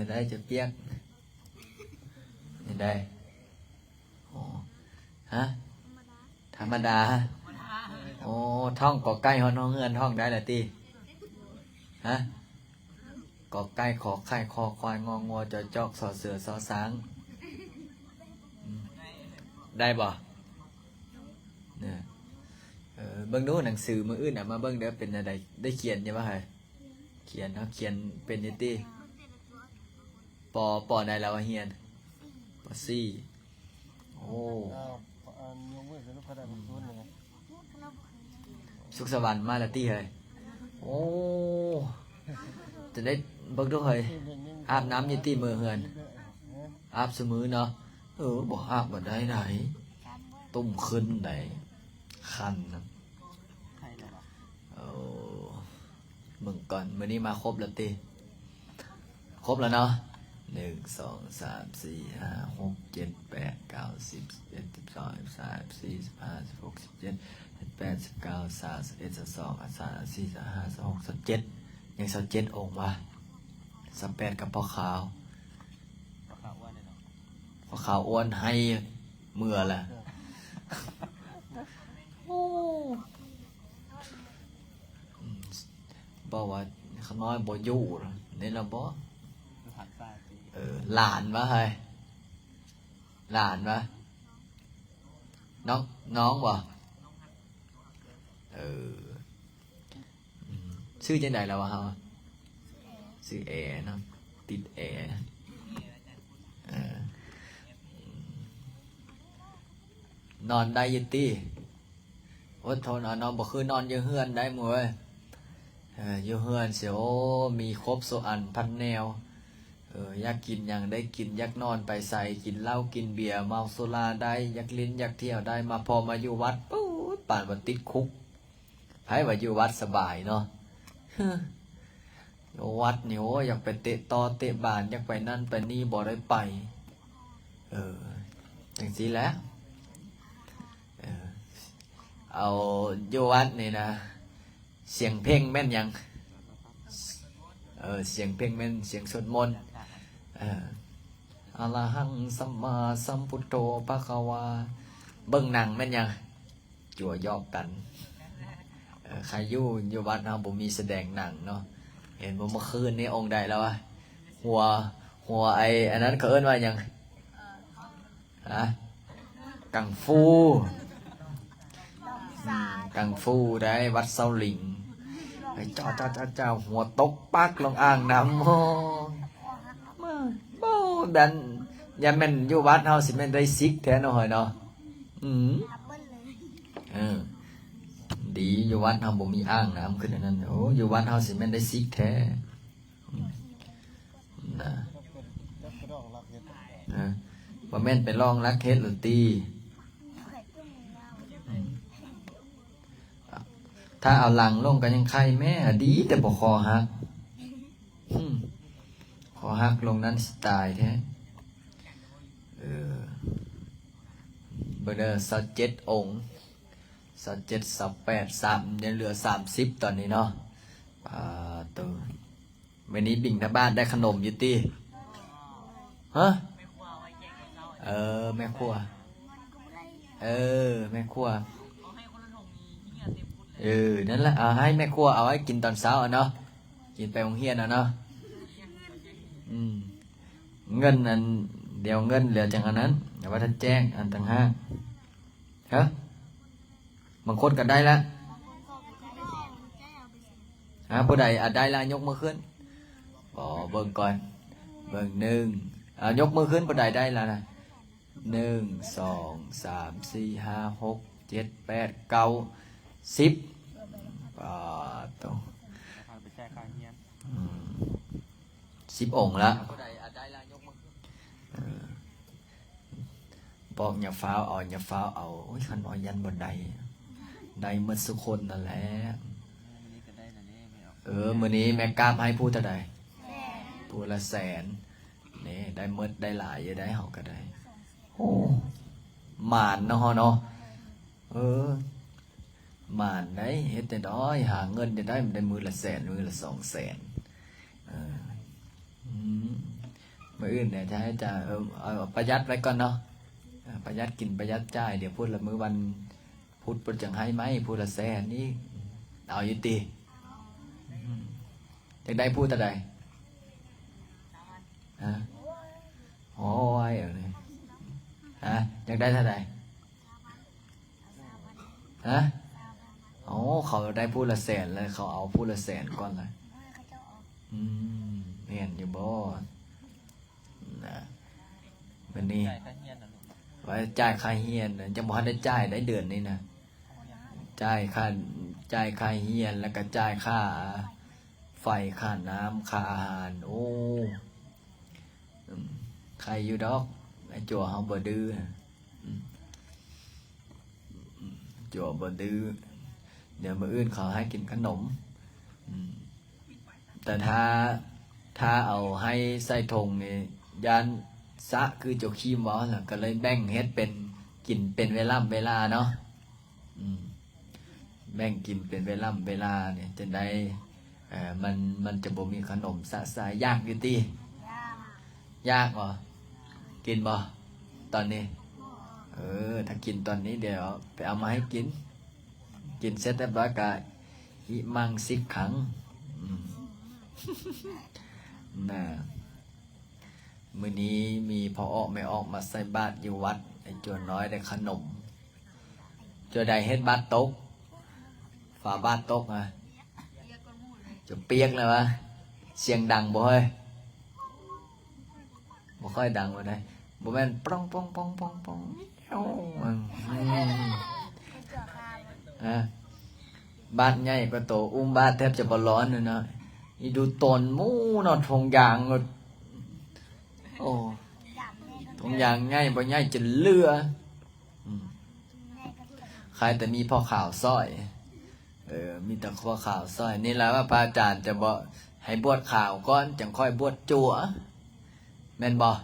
ໄດ້ ຈະປຽກ ເຮັດໄດ້. ອໍ ຮະ? ທຳມະດາ. ໂອ້ ທ່ອງ ກ ໄກ່ ຮອດ ຮອງເຮືອນ ທ່ອງໄດ້ລະຕິ? ຮະ? ກ ໄກ່ ຂໍ ໄຂ່ ຄໍ ຄວາຍ ງ ງົວ ຈ ຈອກ ສໍ ເສືອ ຊ ຊ້າງ. ອືມ ໄດ້ບໍ່? ເອີ ເບິ່ງດູໜັງສືມື້ອື່ນເອົາມາເບິ່ງເດີ ເປັນແນວໃດ? ໄດ້ຂຽນຢູ່ບໍ່ເຮີຍ? ຂຽນເນາະ ຂຽນເປັນຢູ່ຕິ? ປ ປ ໃດລະວ່າຮຽນ? ປ ສີ່. ໂອ້ ອ່າ ຍົກມືຂຶ້ນ ໃຜໄດ້ບັກສູນນີ້? ສຸກສະຫວັນມາແລ້ວຕິເຮີຍ? ໂອ້ ຈະໄດ້ເບິ່ງດູເຮີຍ ອາບນ້ຳຢູ່ຕິມື້ເຮືອນ? ອາບຊຸມື້ເນາະ. ເອີ ບໍ່ອາບບໍ່ໄດ້ໃດ ຕຸ່ມຂຶ້ນໃດ ຄັນນະ. ໂອ້ ເບິ່ງກ່ອນ ມື້ນີ້ມາຄົບແລ້ວຕິ? ຄົບແລ້ວເນາະ ໜຶ່ງ ສອງ ສາມ ສີ່ ຫ້າ ຫົກ ເຈັດ ແປດ ເກົ້າ ສິບ ສິບເອັດ ສິບສອງ ສິບສາມ ສິບສີ່ ສິບຫ້າ ສິບຫົກ ສິບເຈັດ ສິບແປດ ສິບເກົ້າ ຊາວ ຊາວເອັດ ຊາວສອງ ຊາວສາມ ຊາວສີ່ ຊາວຫ້າ ຊາວຫົກ ຊາວເຈັດ ຍັງຊາວເຈັດອົງວະ. ຊາວແປດກັບພໍ່ຂາວ ພໍ່ຂາວອ້ວນໃຫ້ເມືອລະ. ໂອ້ ອືມ ເວົ້າວ່າຂ້ານ້ອຍບໍ່ຢູ່ນີ້ລະບໍ? ເອີ ຫຼານວະເຮີຍ? ຫຼານວະ? ນ້ອງ ນ້ອງບໍ? ເອີ ອືມ ຊື່ຈັ່ງໃດລະວະເຮົາ? ຊື່ແອເນາະ ຕິດແອ. ເອີ ນອນໄດ້ຢູ່ຕິ? ອົດທົນເອົາເນາະ ບໍ່ຄືນອນຢູ່ເຮືອນໄດ໋ໝູ່ເອີຍ. ເອີ ຢູ່ເຮືອນຊິ ໂອ້ ມີຄົບສູ່ອັນພັນແນວ. ເອີ ຢາກກິນຫຍັງໄດ້ກິນ, ຢາກນອນໄປໃສ, ກິນເຫຼົ້າກິນເບຍ, ເມົາສຸລາໄດ້, ຢາກຫຼິ້ນຢາກທ່ຽວໄດ້. ມາພໍມາຢູ່ວັດ ປຶດ ປານວ່າຕິດຄຸກ. ໃຜວ່າຢູ່ວັດສະບາຍເນາະ? ຢູ່ວັດນີ້ ໂອ້ຍ ຢາກໄປເຕະຕໍ່ເຕະບານ, ຢາກໄປນັ້ນໄປນີ້ ບໍ່ໄດ້ໄປ. ເອີ ຈັ່ງຊີ້ແຫຼະ. ເອີ ເອົາ ຢູ່ວັດນີ້ນະ ສຽງເພງແມ່ນຫຍັງ? ເອີ ສຽງເພງແມ່ນສຽງສວດມົນ. ເອີ ອະລະຫັງ ສຳມາສຳພຸດໂທ ພະຄະວາ. ເບິ່ງໜັງແມ່ນຫຍັງ? ຕົວະຢອກກັນ. ເອີ ໃຄຢູ່ ຢູ່ວັດເຮົາບໍ່ມີສະແດງໜັງເນາະ. ເຫັນບໍ່ ເມື່ອຄືນນີ້ອົງໃດແລ້ວວະ? ຫົວ ຫົວໄອ້ອັນນັ້ນເຂົາເອີ້ນວ່າຫຍັງ? ຮະ? ກັງຟູ. ອືມ ກັງຟູໄດ໋ ວັດເຊົາລິງ. ເຈົ້າ ເຈົ້າ ເຈົ້າ ເຈົ້າ ຫົວຕົກປັກລົງອ່າງນ້ຳ. ໂອ້ ມາ ໂອ້ ດັນ ຢ່າແມ່ນຢູ່ວັດເຮົາຊິແມ່ນໄດ້ສິກແທ້ເນາະ ເຮີຍເນາະ. ອືມ ເອີ ດີຢູ່ວັດເຮົາບໍ່ມີອ່າງນ້ຳຄືອັນນັ້ນ. ໂອ້ ຢູ່ວັດເຮົາຊິແມ່ນໄດ້ສິກແທ້. ອືມ ນະ ຮະ? ບໍ່ແມ່ນໄປລອງລັກເຮັດໂລຕີ. ອືມ ຖ້າເອົາຫຼັງລົງກໍຍັງໄຄແມ້ ອາ ດີແຕ່ບໍ່ຄໍຫັກ. ອືມ ຄໍຫັກລົງນັ້ນຊິຕາຍແທ້. ເອີ ເບິ່ງເດີ ຊາວເຈັດອົງ ຊາວເຈັດ ຊາວແປດ ສາມ ຍັງເຫຼືອສາມສິບຕອນນີ້ເນາະ. ປາໂຕ ມື້ນີ້ບິນທະບາດໄດ້ຂະໜົມຢູ່ຕິ? ຮະ? ເອີ ແມ່ຄົວ ເອີ ແມ່ຄົວ ເອີ ນັ້ນລະ ເອົາໃຫ້ແມ່ຄົວເອົາໄວ້ກິນຕອນເຊົ້າເນາະ ກິນໄປໂຮງຮຽນເນາະ. ອືມ ເງິນອັນ ດຽວເງິນ ດຽວຈັ່ງອັນນັ້ນ ດຽວວ່າຖ້າແຈ້ງອັນຕ່າງຫາກ. ຮະ? ບາງຄົນກໍໄດ້ລະ. ຮະ? ຜູ້ໃດ ອາ ໄດ້ລະ ຍົກມືຂຶ້ນ. ບໍ່ ເບິ່ງກ່ອນ ເບິ່ງ ໜຶ່ງ ອາ ຍົກມືຂຶ້ນ ຜູ້ໃດໄດ້ລະນະ? ໜຶ່ງ ສອງ ສາມ ສີ່ ຫ້າ ຫົກ ເຈັດ ແປດ ເກົ້າ ສິບ. ປາໂຕ ອືມ ສິບອົງລະ. ເອີ ບອກຢ່າຟ້າວເອົາ ຢ່າຟ້າວເອົາ. ໂອ້ຍ ຂ້ານ້ອຍຢ້ານບໍ່ໄດ້ ໄດ້ໝົດສູ່ຄົນນັ້ນແຫຼະ. ເອີ ມື້ນີ້ແມ່ກາບໃຫ້ຜູ້ເທົ່າໃດ? ຜູ້ລະແສນ. ນີ້ ໄດ້ໝົດ ໄດ້ຫຼາຍຢູ່ໄດ໋ ເຮົາກໍໄດ້. ໂອ້ ໝານເນາະ ເຮົາເນາະ. ເອີ ໝານໄດ໋ ເຮັດແຕ່ນ້ອຍ ຫາເງິນຈະໄດ້ ມັນໄດ້ມື້ລະແສນ ມື້ລະສອງແສນ. ເອີ ອືມ ມື້ອື່ນເດ ຈະໃຫ້ຈາ ເອີ ເອົາປະຢັດໄວ້ກ່ອນເນາະ ເອີ ປະຢັດກິນປະຢັດຈ່າຍ ດຽວພຸ້ນລະມື້ວັນພຸດ ເພິ່ນຈັ່ງໃຫ້ໃໝ່ ຜູ້ລະແສນອີກ ເອົາຢູ່ຕິ? ອືມ ຢາກໄດ້ຜູ້ເທົ່າໃດ? ຮະ? ໂອ້ຍ ເອົາເລີຍ ຮະ? ຢາກໄດ້ເທົ່າໃດ? ຮະ? ໂອ້ ເຂົາໄດ້ຜູ້ລະແສນ ແລ້ວເຂົາເອົາຜູ້ລະແສນກ່ອນລະ. ອືມ ແມ່ນຢູ່ບໍ່? ນະ ບັດນີ້ ຈ່າຍຄ່າຮຽນນະລູກ ວ່າຈ່າຍຄ່າຮຽນນະ ຍັງບໍ່ທັນໄດ້ຈ່າຍໄດ໋ເດືອນນີ້ນະ ຈ່າຍຄ່າ ຈ່າຍຄ່າຮຽນ ແລ້ວກໍຈ່າຍຄ່າໄຟ ຄ່ານ້ຳ ຄ່າອາຫານ. ໂອ້ ອືມ ໄຄຢູ່ດອກ ໄອ້ຈົວເຮົາບໍ່ດື້ ອືມ ຈົວບໍ່ດື້ ດຽວມື້ອື່ນເຂົາໃຫ້ກິນຂະໜົມ ອືມ ແຕ່ຖ້າ ຖ້າເອົາໃຫ້ໃສ່ຖົງນີ້ ຢ້ານສະຄືເຈົ້າຄີມເວົ້າຫັ້ນລະ ກໍເລີຍແບ່ງເຮັດເປັນ ກິນເປັນເວລາເວລາເນາະ ອືມ ແບ່ງກິນເປັນເວລາເວລານີ້ ຈັ່ງໃດ ເອີ ມັນ ມັນຈະບໍ່ມີຂະໜົມສະສາຍ. ຢາກຢູ່ຕິ? ຢາກບໍ່? ກິນບໍ່ຕອນນີ້? ເອີ ຖ້າກິນຕອນນີ້ ດຽວໄປເອົາມາໃຫ້ກິນ. ກິນເສັດຮຽບຮ້ອຍກະ ອິມັງສິກຂັງ ອືມ ນະ. ມື້ນີ້ມີພໍ່ອອກແມ່ອອກມາໃສ່ບາດຢູ່ວັດ ໃຫ້ຈົວນ້ອຍໄດ້ຂະໜົມ. ຈົວໃດເຮັດບາດຕົກ? ຝາບາດຕົກນະ ຈົວປຽກແລ້ວວະ. ສຽງດັງບໍ່ເຮີ້ຍ? ບໍ່ຄ່ອຍດັງປານໃດ. ບໍ່ແມ່ນ ປອງ ປອງ ປອງ ປອງ ປອງ ອືມ ອາ ບາດໃຫຍ່ກວ່າໂຕ ອຸ້ມບາດແທບຈະບໍ່ລອດເນາະ. ອີດູຕົນໝູເນາະ ຖົງຢາງ ໂອ້ ຖົງຢາງໃຫຍ່ບໍ່ໃຫຍ່ຈົນເຫຼືອ ອືມ ຂາຍແຕ່ມີຜ້າຂາວຊ້ອຍ ເອີ ມີແຕ່ຜ້າຂາວຊ້ອຍ. ນີ້ລະວ່າພະອາຈານຈະບອກໃຫ້ບວດຂາວກ່ອນ ຈັ່ງຄ່ອຍບວດຈົວ ແມ່ນບໍ່?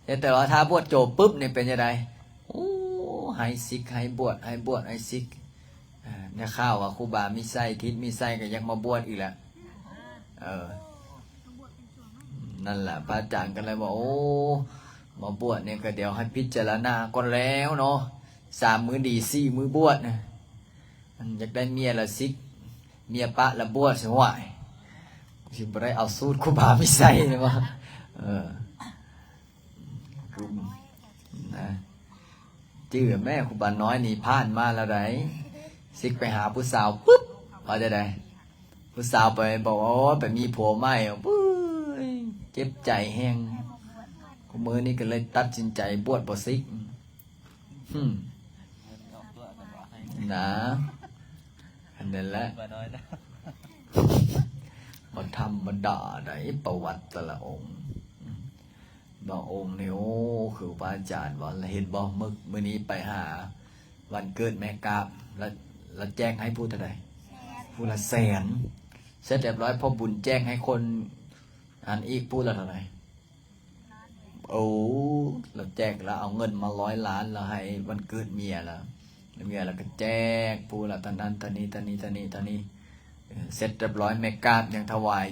ເຮັດແຕ່ວ່າຖ້າບວດໂຈປຶບນີ້ເປັນຈັ່ງໃດ? ໂອ້ ໄຫ້ສິກ ໄຫ້ບວດ ໄຫ້ບວດ ໄຫ້ສິກ. ເອີ ໄດ້ຂ່າວວ່າຄູບາມີໄຊ ທິດມີໄຊກໍຢາກມາບວດອີກແລ້ວ. ເອີ ນັ້ນລະ ພະອາຈານກໍເລີຍວ່າ ໂອ້ ມາບວດນີ້ກໍດຽວໃຫ້ພິຈາລະນາກ່ອນແລ້ວເນາະ ສາມມື້ດີ ສີ່ມື້ບວດນະ. ອັນຢາກໄດ້ເມຍລະສິກ ເມຍປະລະບວດ ຊິຫວາຍ ຊິບໍ່ໄດ້ເອົາສູດຄູບາມີໄຊແມ່ນບໍ່? ເອີ ນະ ຈື່ແມ່ ຄູບານ້ອຍນີ້ຜ່ານມາແລ້ວໃດ໋ ສິກໄປຫາຜູ້ສາວປຶບ ວ່າຈັ່ງໃດ ຜູ້ສາວໄປບອກວ່າ ໂອ້ຍ ໄປມີຜົວໃໝ່ ໂອ້ຍ ເຈັບໃຈແຮງ. ຄູ່ມື້ນີ້ກໍເລີຍຕັດສິນໃຈບວດບໍ່ສິກ. ຫຶ ນະ ອັນນັ້ນແຫຼະ ບໍ່ທຳມະດາໃດ໋ ປະຫວັດແຕ່ລະອົງ. ບາງອົງນີ້ ໂອ້ ຄືພະອາຈານວ່າ ເຫັນບໍ່ ມື້ ມື້ນີ້ໄປຫາວັນເກີດແມ່ກາບ ລະ ລະແຈກໃຫ້ຜູ້ເທົ່າໃດ? ຜູ້ລະແສນ. ເສັດຮຽບຮ້ອຍ ພໍ່ບຸນແຈກໃຫ້ຄົນອັນອີກຜູ້ລະເທົ່າໃດ? ໂອ້ ລະແຈກ ລະເອົາເງິນມາຮ້ອຍລ້ານ ລະໃຫ້ວັນເກີດເມຍລະ ເມຍລະກໍແຈກຜູ້ລະເທົ່ານັ້ນເທົ່ານີ້ ເທົ່ານີ້ ເທົ່ານີ້ ເທົ່ານີ້. ເສັດຮຽບຮ້ອຍ ແມ່ກາບຍັງຖວາຍ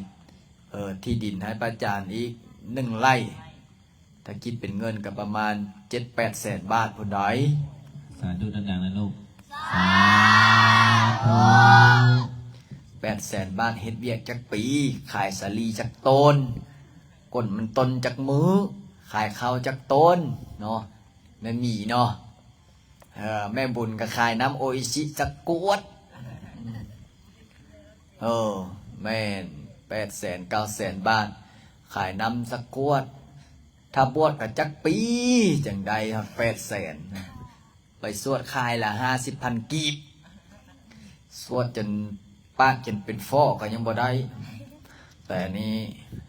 ເອີ ທີ່ດິນໃຫ້ພະອາຈານອີກໜຶ່ງໄຮ່ ຖ້າຄິດເປັນເງິນກໍປະມານເຈັດແປດແສນບາດພຸ້ນໃດ໋. ສາທຸດັງໆນະລູກ ສາທຸ. ແປດແສນບາດ ເຮັດວຽກຈັກປີ? ຂາຍສາລີຈັກໂຕນ? ກົ້ນມັນຕົນຈັກມື້? ຂາຍເຂົ້າຈັກໂຕນເນາະ? ແມ່ໝີເນາະ ເອີ ແມ່ບຸນກໍຂາຍນ້ຳໂອອິຊິຈັກກວດ? ເອີ ແມ່ນ ແປດແສນ ເກົ້າແສນບາດ ຂາຍນ້ຳຈັກກວດ? ຖ້າບວດກໍຈັກປີຈັ່ງໄດ້ຮອດແປດແສນ? ໄປສວດຂາຍລະຫ້າສິບພັນກີບ ສວດຈົນປາກຈົນເປັນຝໍກໍຍັງບໍ່ໄດ້. ແຕ່ນີ້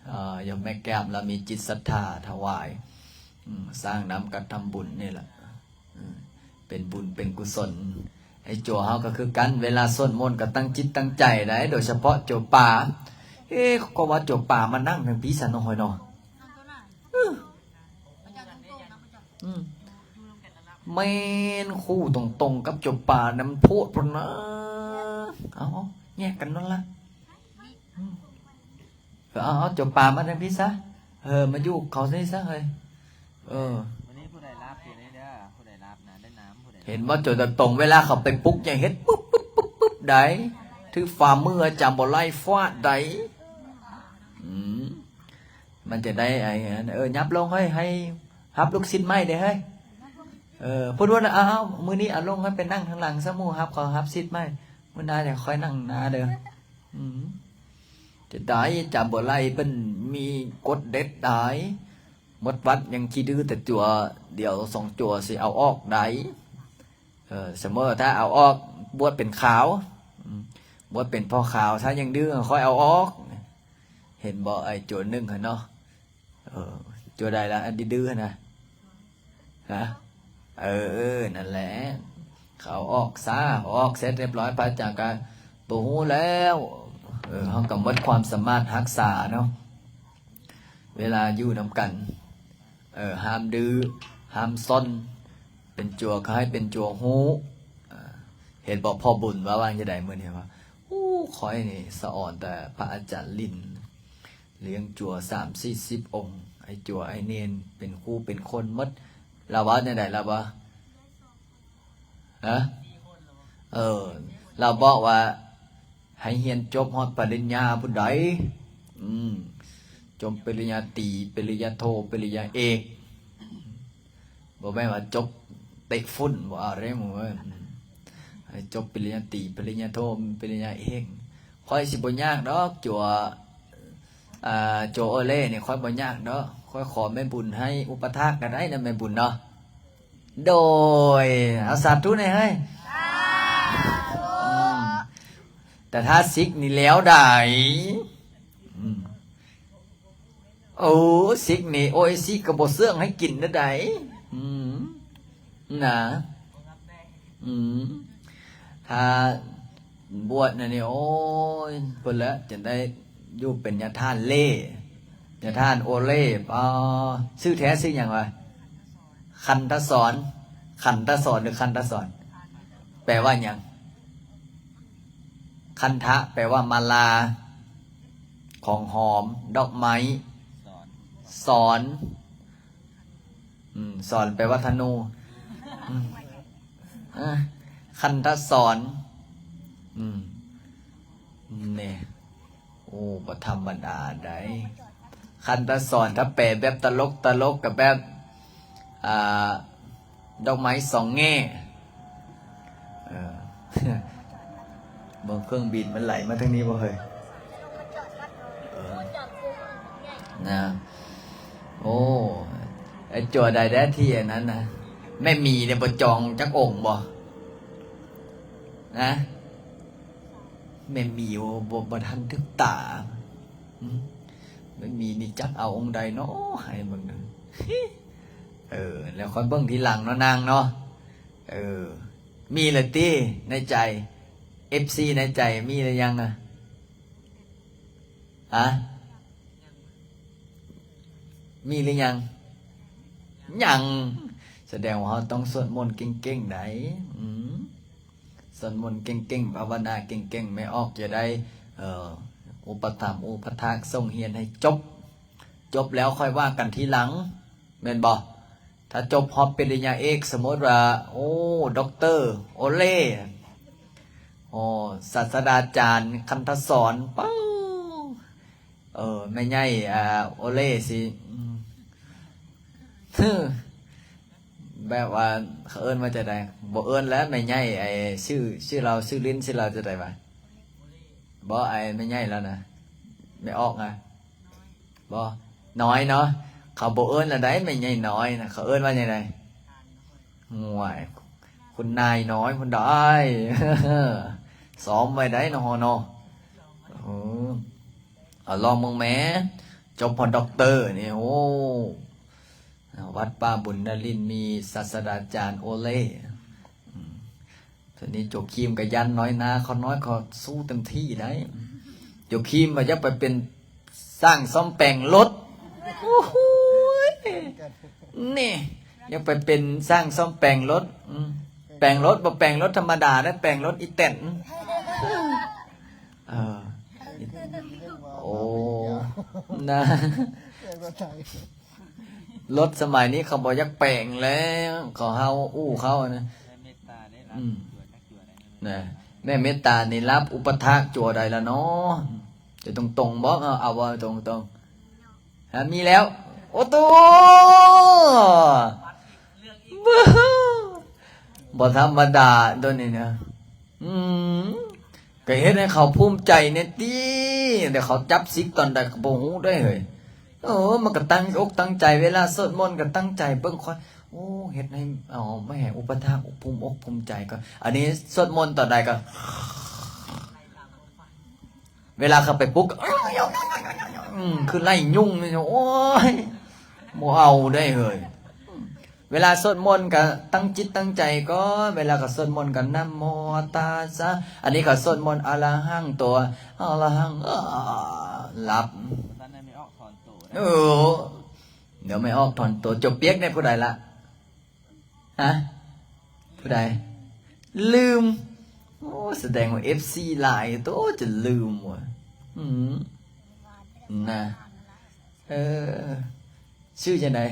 ເອີ ໂຍມແມ່ແກ້ມລາວມີຈິດສັດທາຖວາຍ ອືມ ສ້າງນ້ຳກັບທຳບຸນນີ້ລະ ເປັນບຸນເປັນກຸສົນ. ໄອ້ໂຈເຮົາກໍຄືກັນ ເວລາສວດມົນກໍຕັ້ງຈິດຕັ້ງໃຈໄດ໋ ໂດຍສະເພາະໂຈປາ. ເອ ກໍວ່າໂຈປາມານັ່ງທາງພີ້ຊັ້ນເນາະ ເຮີ້ຍເນາະ. ອື ອືມ ແມ່ນຄູ່ຕົງໆກັບເຈົ້າປ່ານຳໂພດພຸ້ນນະ. ເອົາ ແຍກກັນໂລດລະ. ອືມ ເອົາ ເອົາເຈົ້າປ່າມາທາງພີ້ຊະ. ເອີ ມາຢູ່ເຂົານີ້ຊະເຮີ້ຍ. ເອີ ມື້ນີ້ຜູ້ໃດລາບຢູ່ນີ້ເດີ ຜູ້ໃດລາບນະ ໄດ້ນ້ຳ ຜູ້ໃດລາບ. ເຫັນບໍ່ ຈົນຕົງເວລາເຂົາໄປປຸກ ຍັງເຮັດປຶບປຶບປຶບປຶບໄດ້ ຖືກຝ່າມືອາຈານບໍ່ໄລ່ຟາດໄດ້. ອືມ ມັນຈະໄດ້ໄອ້ ເອີ ຫຍັບລົງເຮີ້ຍ ໃຫ້ຮັບລູກສິດໃໝ່ເດ້ເຮີ້ຍ. ເອີ ພຸ້ນໆ ເອົາ ເອົາ ມື້ນີ້ເອົາລົງ ໃຫ້ໄປນັ່ງທາງຫຼັງຊະ ໝູ່ຮັບ ເຂົາຮັບສິດໃໝ່ ມື້ໜ້າຈະຄ່ອຍນັ່ງໜ້າເດີ. ອືມ ຈະໄດ້ ຈຳບໍ່ໄລ່ ເພິ່ນມີກົດເດັດໄດ໋. ໝົດວັດຍັງຂີ້ດື້ແຕ່ຈົວດຽວສອງຈົວ ຊິເອົາອອກໄດ້. ເອີ ສະເໝີ ຖ້າເອົາອອກ ບວດເປັນຄາວ ອືມ ບວດເປັນພໍຄາວ ຖ້າຍັງດື້ ຄ່ອຍເອົາອອກ. ເຫັນບໍ່ ໄອ້ຈົວໜຶ່ງຫັ້ນເນາະ. ເອີ ຈົວໃດລະ ອັນດື້ໆຫັ້ນນະ? ຮະ? ເອີ ເອີ ນັ້ນແຫຼະ ເຂົາອອກຊະ ອອກເສັດຮຽບຮ້ອຍ ພະອາຈານກະບໍ່ຮູ້ແລ້ວ. ເອີ ເຮົາກະໝົດຄວາມສາມາດຮັກສາເນາະ ເວລາຢູ່ນຳກັນ. ເອີ ຫ້າມດື້ ຫ້າມຊອນ ເປັນຈົວກະໃຫ້ເປັນຈົວຮູ້. ເອີ ເຫັນບໍ່ ພໍ່ບຸນວ່າວ່າຈັ່ງໃດມື້ນີ້ ວ່າ ໂອ້ ຂ້ອຍນີ້ສະອອນແຕ່ພະອາຈານລິນ ລ້ຽງຈົວສາມສີ່ສິບອົງ ໄອ້ຈົວໄອ້ເນນເປັນຄູ່ເປັນຄົນໝົດ. ລາວເວົ້າແນວໃດ ລາວວ່າ ຮະ? ເອີ ລາວບອກວ່າໃຫ້ຮຽນຈົບຮອດປະລິນຍາພຸ້ນໃດ໋. ອືມ ຈົບປະລິນຍາຕີ ປະລິນຍາໂທ ປະລິນຍາເອກ. ບໍ່ແມ່ນວ່າຈົບເຕະຟຸ້ນ ບໍ່ເອົາເດ້ໝູ່ເອີຍ. ໃຫ້ຈົບປະລິນຍາຕີ ປະລິນຍາໂທ ປະລິນຍາເອກ. ຂ້ອຍຊິບໍ່ຍາກດອກ ຈົວ ອາ ຈົວໂອເລ່ນີ້ ຂ້ອຍບໍ່ຍາກດອກ. ຂ້ອຍຂໍແມ່ບຸນໃຫ້ອຸປະຖາກກະໄດ້ນະ ແມ່ບຸນເນາະ. ໂດຍ ເອົາສາທຸແດ່ເຮີ້ຍ. ອືມ ແຕ່ຖ້າຊິກນີ້ແລ້ວໃດ໋. ອືມ ໂອ້ ຊິກນີ້ ໂອເອຊິກະບໍ່ເຊື່ອງໃຫ້ກິນແນວໃດ໋. ອືມ ນະ ອືມ ຖ້າບວດນະນີ້ ໂອ້ຍ ພຸ້ນແຫຼະ ຈັ່ງໄດ້ຢູ່ເປັນຍາທ່ານເລ່ ຍາທ່ານໂອເລ່. ອໍ ຊື່ແທ້ຊື່ຫຍັງວະ? ຄັນທະສອນ. ຂັนทศร ຫຼື คันธสร ແປວ່າຫຍັງ? ຄັນທະ ແປວ່າມາລາ ຂອງຫອມ ດອກໄມ້. ສອນ ສອນ ອືມ ສອນແປວ່າທະນູ. ອືມ ເອີ ຄັນທະສອນ. ອືມ ແນ່ ໂອ້ ບໍ່ທຳມະດາໃດ໋. ຄັນທະສອນ ຖ້າແປແບບຕະຫຼົກຕະຫຼົກກະແບບ ອ່າ ດອກໄມ້ສອງແງ່. ເອີ ເບິ່ງເຄື່ອງບິນມັນໄຫຼມາທາງນີ້ບໍ່ເຮີ້ຍ? ເອີ ນະ ໂອ້ ໄອ້ຈົວໃດແດ່ທີ່ອັນນັ້ນນະ ແມ່ໝີໄດ້ບໍ່ຈອງຈັກອົງບໍ່? ນະ ແມ່ໝີ ໂອ້ ບໍ່ ບໍ່ທັນຖືກຕາ. ອືມ ແມ່ໝີນີ້ຈັກເອົາອົງໃດເນາະ ໃຫ້ເບິ່ງເດີ. ເອີ ແລ້ວຄ່ອຍເບິ່ງທີຫຼັງເນາະນາງເນາະ. ເອີ ມີແລ້ວຕິໃນໃຈ ເອັຟຊີໃນໃຈ ມີແລ້ວຍັງອະ? ຮະ? ມີຫຼືຍັງ? ຍັງ. ສະແດງວ່າເຮົາຕ້ອງສວດມົນເກັ່ງໆໃດ໋. ອືມ ສວດມົນເກັ່ງໆ ພາວະນາເກັ່ງໆ ແມ່ອອກຈະໄດ້ ເອີ ອຸປະຖຳອຸປະຖາກ ສົ່ງຮຽນໃຫ້ຈົບ. ຈົບແລ້ວຄ່ອຍວ່າກັນທີຫຼັງ ແມ່ນບໍ່? ຖ້າຈົບຮອດປະລິນຍາເອກ ສົມມຸດວ່າ ໂອ້ ດັອກເຕີ ໂອເລ່ ໂອ້ ສາດສະດາຈານ ຄັນທະສອນ ປາ ເອີ ແມ່ໃຫຍ່ ອາ ໂອເລ່ຊິ ອືມ ແບບວ່າເຂົາເອີ້ນວ່າຈັ່ງໃດ? ບໍ່ເອີ້ນແລ້ວ ແມ່ໃຫຍ່ ໄອ້ ຊື່ ຊື່ລາວ ຊື່ລິນ ຊື່ລາວຈັ່ງໃດວະ? ບໍ່ ໄອ້ແມ່ໃຫຍ່ລາວນະ ແມ່ອອກນະ ບໍ່ ນ້ອຍເນາະ. ເຂົາບໍ່ເອີ້ນລະໃດ໋ ແມ່ໃຫຍ່ນ້ອຍນະ ເຂົາເອີ້ນວ່າຈັ່ງໃດ? ໂອ້ຍ ຄຸນນາຍນ້ອຍພຸ້ນດາຍ ຊ້ອມໄວ້ໄດ໋ເນາະເຮົາເນາະ. ເອີ ເອົາລອງເບິ່ງແໝ່ ຈົບຮອດດັອກເຕີນີ້ ໂອ້ ວັດປ່າບຸນນະລິນ ມີສາດສະດາຈານໂອເລ່. ອືມ ທີນີ້ໂຈຄີມກະຢ້ານນ້ອຍໜ້າເຂົານ້ອຍ ເຂົາສູ້ເຕັມທີ່ໄດ໋. ໂຈຄີມວ່າຢາກໄປເປັນຊ່າງສ້ອມແປງລົດ. ໂອ້ໂຫ ນີ້ ຢາກໄປເປັນຊ່າງສ້ອມແປງລົດ. ອືມ ແປງລົດ ບໍ່ແປງລົດທຳມະດາເດ້ ແປງລົດອີແຕນ. ເອີ ໂອ້ ນະ ລົດສະໄໝນີ້ເຂົາບໍ່ຢາກແປງແລ້ວ ເຂົາເຮົາອູ້ເຂົານະ. ແມ່ເມດຕາໄດ້ຮັບ ອືມ ຕົວຈັກຕົວໄດ້ ນະ ແມ່ເມດຕານີ້ຮັບອຸປະຖາກຕົວໃດລະເນາະ? ຈະຕົງໆບໍ່? ເອົາ ເອົາບໍ່ຕົງໆ? ຮະ ມີແລ້ວ. ໂອ້ໂຕ ບໍ່ທຳມະດາຕົວນີ້ນະ. ອືມ ກໍເຮັດໃຫ້ເຂົາພູມໃຈແດ່ຕິ ແຕ່ເຂົາຈັບສິກຕອນໃດກໍບໍ່ຮູ້ໄດ້ເຮີ້ຍ. ເອີ ມັນກໍຕັ້ງອົກຕັ້ງໃຈ ເວລາສວດມົນກໍຕັ້ງໃຈເບິ່ງ ຂ້ອຍ ໂອ້ ເຮັດໃຫ້ ເອົາ ມາໃຫ້ອຸປະຖາກພູມອົກພູມໃຈ. ກໍອັນນີ້ສວດມົນຕອນໃດກໍ ເວລາເຂົາໄປປຸກ ອືມ ຄືໄລ່ຍຸງນີ້ ໂອ້ຍ ບໍ່ເອົາໄດ້ເຮີ້ຍ. ເວລາສວດມົນກໍຕັ້ງຈິດຕັ້ງໃຈກ່ອນ ເວລາເຂົາສວດມົນກໍນະໂມຕັດສະ ອັນນີ້ເຂົາສວດມົນອະລະຫັງໂຕ ອະລະຫັງ ເອີ ຫຼັບ. ບໍ່ທັນໄດ້ແມ່ອອກຖອນໂຕນະ. ເອີ ດຽວແມ່ອອກຖອນໂຕ. ຈົບປຽກແດ່ຜູ້ໃດລະ? ຮະ? ຜູ້ໃດ? ລືມ. ໂອ້ ສະແດງວ່າເອັຟຊີຫຼາຍໂຕ ຈົນລືມວ່າ. ອືມ ນະ ເອີ ຊື່ຈັ່ງໃດ?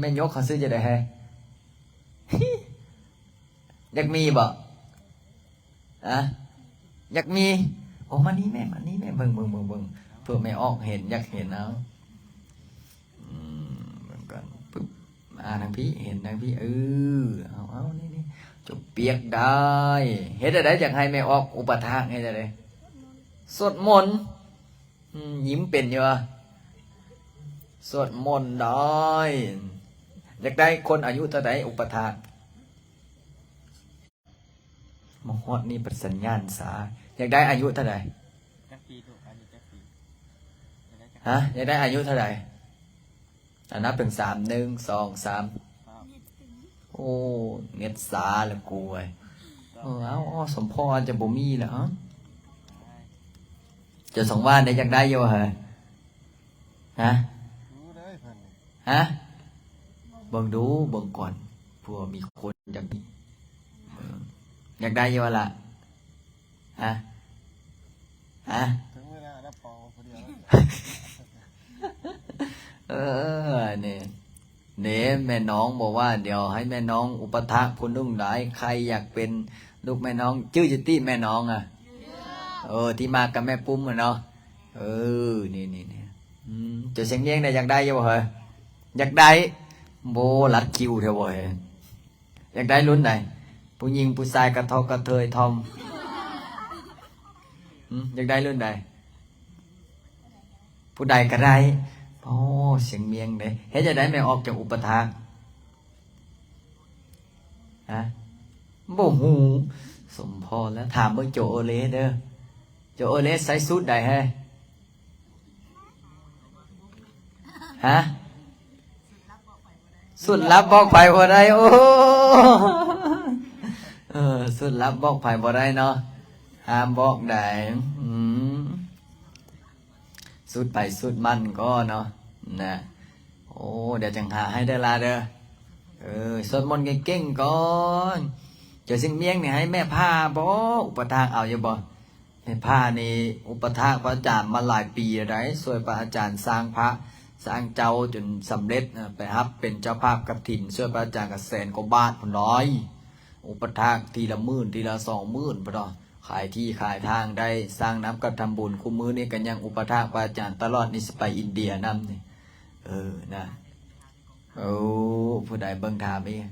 ແມ່ຍົກເຂົາຊື່ຈັ່ງໃດແຮ? ຢາກມີບໍ່? ອະ ຢາກມີ. ໂອ້ ມານີ້ແມ່ ມານີ້ແມ່ ເບິ່ງ ເບິ່ງ ເບິ່ງ ເບິ່ງ ເພື່ອແມ່ອອກເຫັນ ຢາກເຫັນ. ເອົາ ອືມ ເບິ່ງກ່ອນ ປຶບ ອ່າ ທາງພີ້ ເຫັນທາງພີ້ ເອີ ເອົາ ເອົາ ນີ້ ນີ້ ຈົບປຽກໄດ້. ເຮັດຈັ່ງໃດ ຢາກໃຫ້ແມ່ອອກອຸປະຖາກ ເຮັດຈັ່ງໃດ? ສວດມົນ. ອືມ ຍິ້ມເປັນຢູ່ຫວາ? ສວດມົນໄດ້. ຢາກໄດ້ຄົນອາຍຸເທົ່າໃດ ອຸປະຖາກ? ມາຮອດນີ້ບັດສັນຍານສາ. ຢາກໄດ້ອາຍຸເທົ່າໃດ? ຈັກປີລູກ? ອາຍຸຈັກປີ? ຮະ? ຢາກໄດ້ອາຍຸເທົ່າໃດ? ອາ ນັບເຖິງສາມ ໜຶ່ງ ສອງ ສາມ. ໂອ້ ເນັດສາລະກູເວີຍ. ເອີ ເອົາ ເອົາ ສົມພໍອາດຈະບໍ່ມີລະ. ເອົາ ເຈົ້າສັງວານໄດ້ ຢາກໄດ້ຢູ່ຫວາເຮີ້ຍ? ຮະ? ຮະ? ເບິ່ງດູ ເບິ່ງກ່ອນ ເພື່ອມີຄົນຢາກມີ. ເອີ ຢາກໄດ້ຢູ່ຫວາລະ? ຮະ? ຮະ? ເຖິງເວລາແລ້ວເປົ່າຜູ້ດຽວ. ເອີ ນີ້ ນີ້ແມ່ນ້ອງບອກວ່າ ດຽວໃຫ້ແມ່ນ້ອງອຸປະຖາກຜູ້ໜຶ່ງໄດ້ ໃຄຢາກເປັນລູກແມ່ນ້ອງ. ຈື່ຢູ່ຕິແມ່ນ້ອງອະ? ເອີ ທີ່ມາກັບແມ່ປຸ້ມຫັ້ນເນາະ. ເອີ ນີ້ໆໆ ອືມ ເຈົ້າສຽງມຽງໄດ້ ຢາກໄດ້ຢູ່ບໍ່ເຮີ້ຍ? ຢາກໄດ້. ໂບ ລັດຄິວແທ້ບໍ່ເຮີ້ຍ? ຢາກໄດ້ລຸ້ນໃດ? ຜູ້ຍິງ ຜູ້ຊາຍ ກະເທົາະ ກະເທີຍ ທອມ. ຫືມ ຢາກໄດ້ລຸ້ນໃດ? ຜູ້ໃດກໍໄດ້. ໂອ້ ສຽງມຽງເດ້. ເຮັດຈັ່ງໃດແມ່ອອກຈາກອຸປະຖາກ? ຮະ? ບໍ່ຮູ້. ສົມພໍແລ້ວ. ຖາມເບິ່ງໂຈໂອເລເດີ. ໂຈໂອເລໃສ່ສູດໃດເຮີ້ຍ? ຮະ? ສູດລັບບອກໃຜບໍ່ໄດ້. ໂອ້ ເອີ ສູດລັບບອກໃຜບໍ່ໄດ້ເນາະ. ຫ້າມບອກໃດ. ອືມ ສູດໃຜສູດມັນກໍເນາະ ນະ. ໂອ້ ດຽວຈັ່ງຫາໃຫ້ເດີລະເດີ. ເອີ ສວດມົນເກັ່ງໆກ່ອນ. ເຈົ້າຊິງມຽງນີ້ໃຫ້ແມ່ພາບໍ່? ອຸປະຖາກເອົາຢູ່ບໍ່? ແມ່ພານີ້ອຸປະຖາກພະອາຈານມາຫຼາຍປີແລ້ວໃດ໋ ຊ່ວຍພະອາຈານສ້າງພະສ້າງເຈົ້າຈົນສຳເລັດ ໄປຮັບເປັນເຈົ້າພາບກະຖິນ ຊ່ວຍພະອາຈານກໍແສນກວ່າບາດພຸ້ນດອຍ. ອຸປະຖາກທີລະໝື່ນ ທີລະສອງໝື່ນພຸ້ນດອຍ. ຂາຍທີ່ຂາຍທາງໄດ້ ສ້າງນ້ຳກັບທຳບຸນ. ຄູ່ມື້ນີ້ກໍຍັງອຸປະຖາກພະອາຈານຕະຫຼອດນີ້ ຊິໄປອິນເດຍນຳນີ້. ເອີ ນະ. ໂອ້ ຜູ້ໃດເບິ່ງຖາມອີກ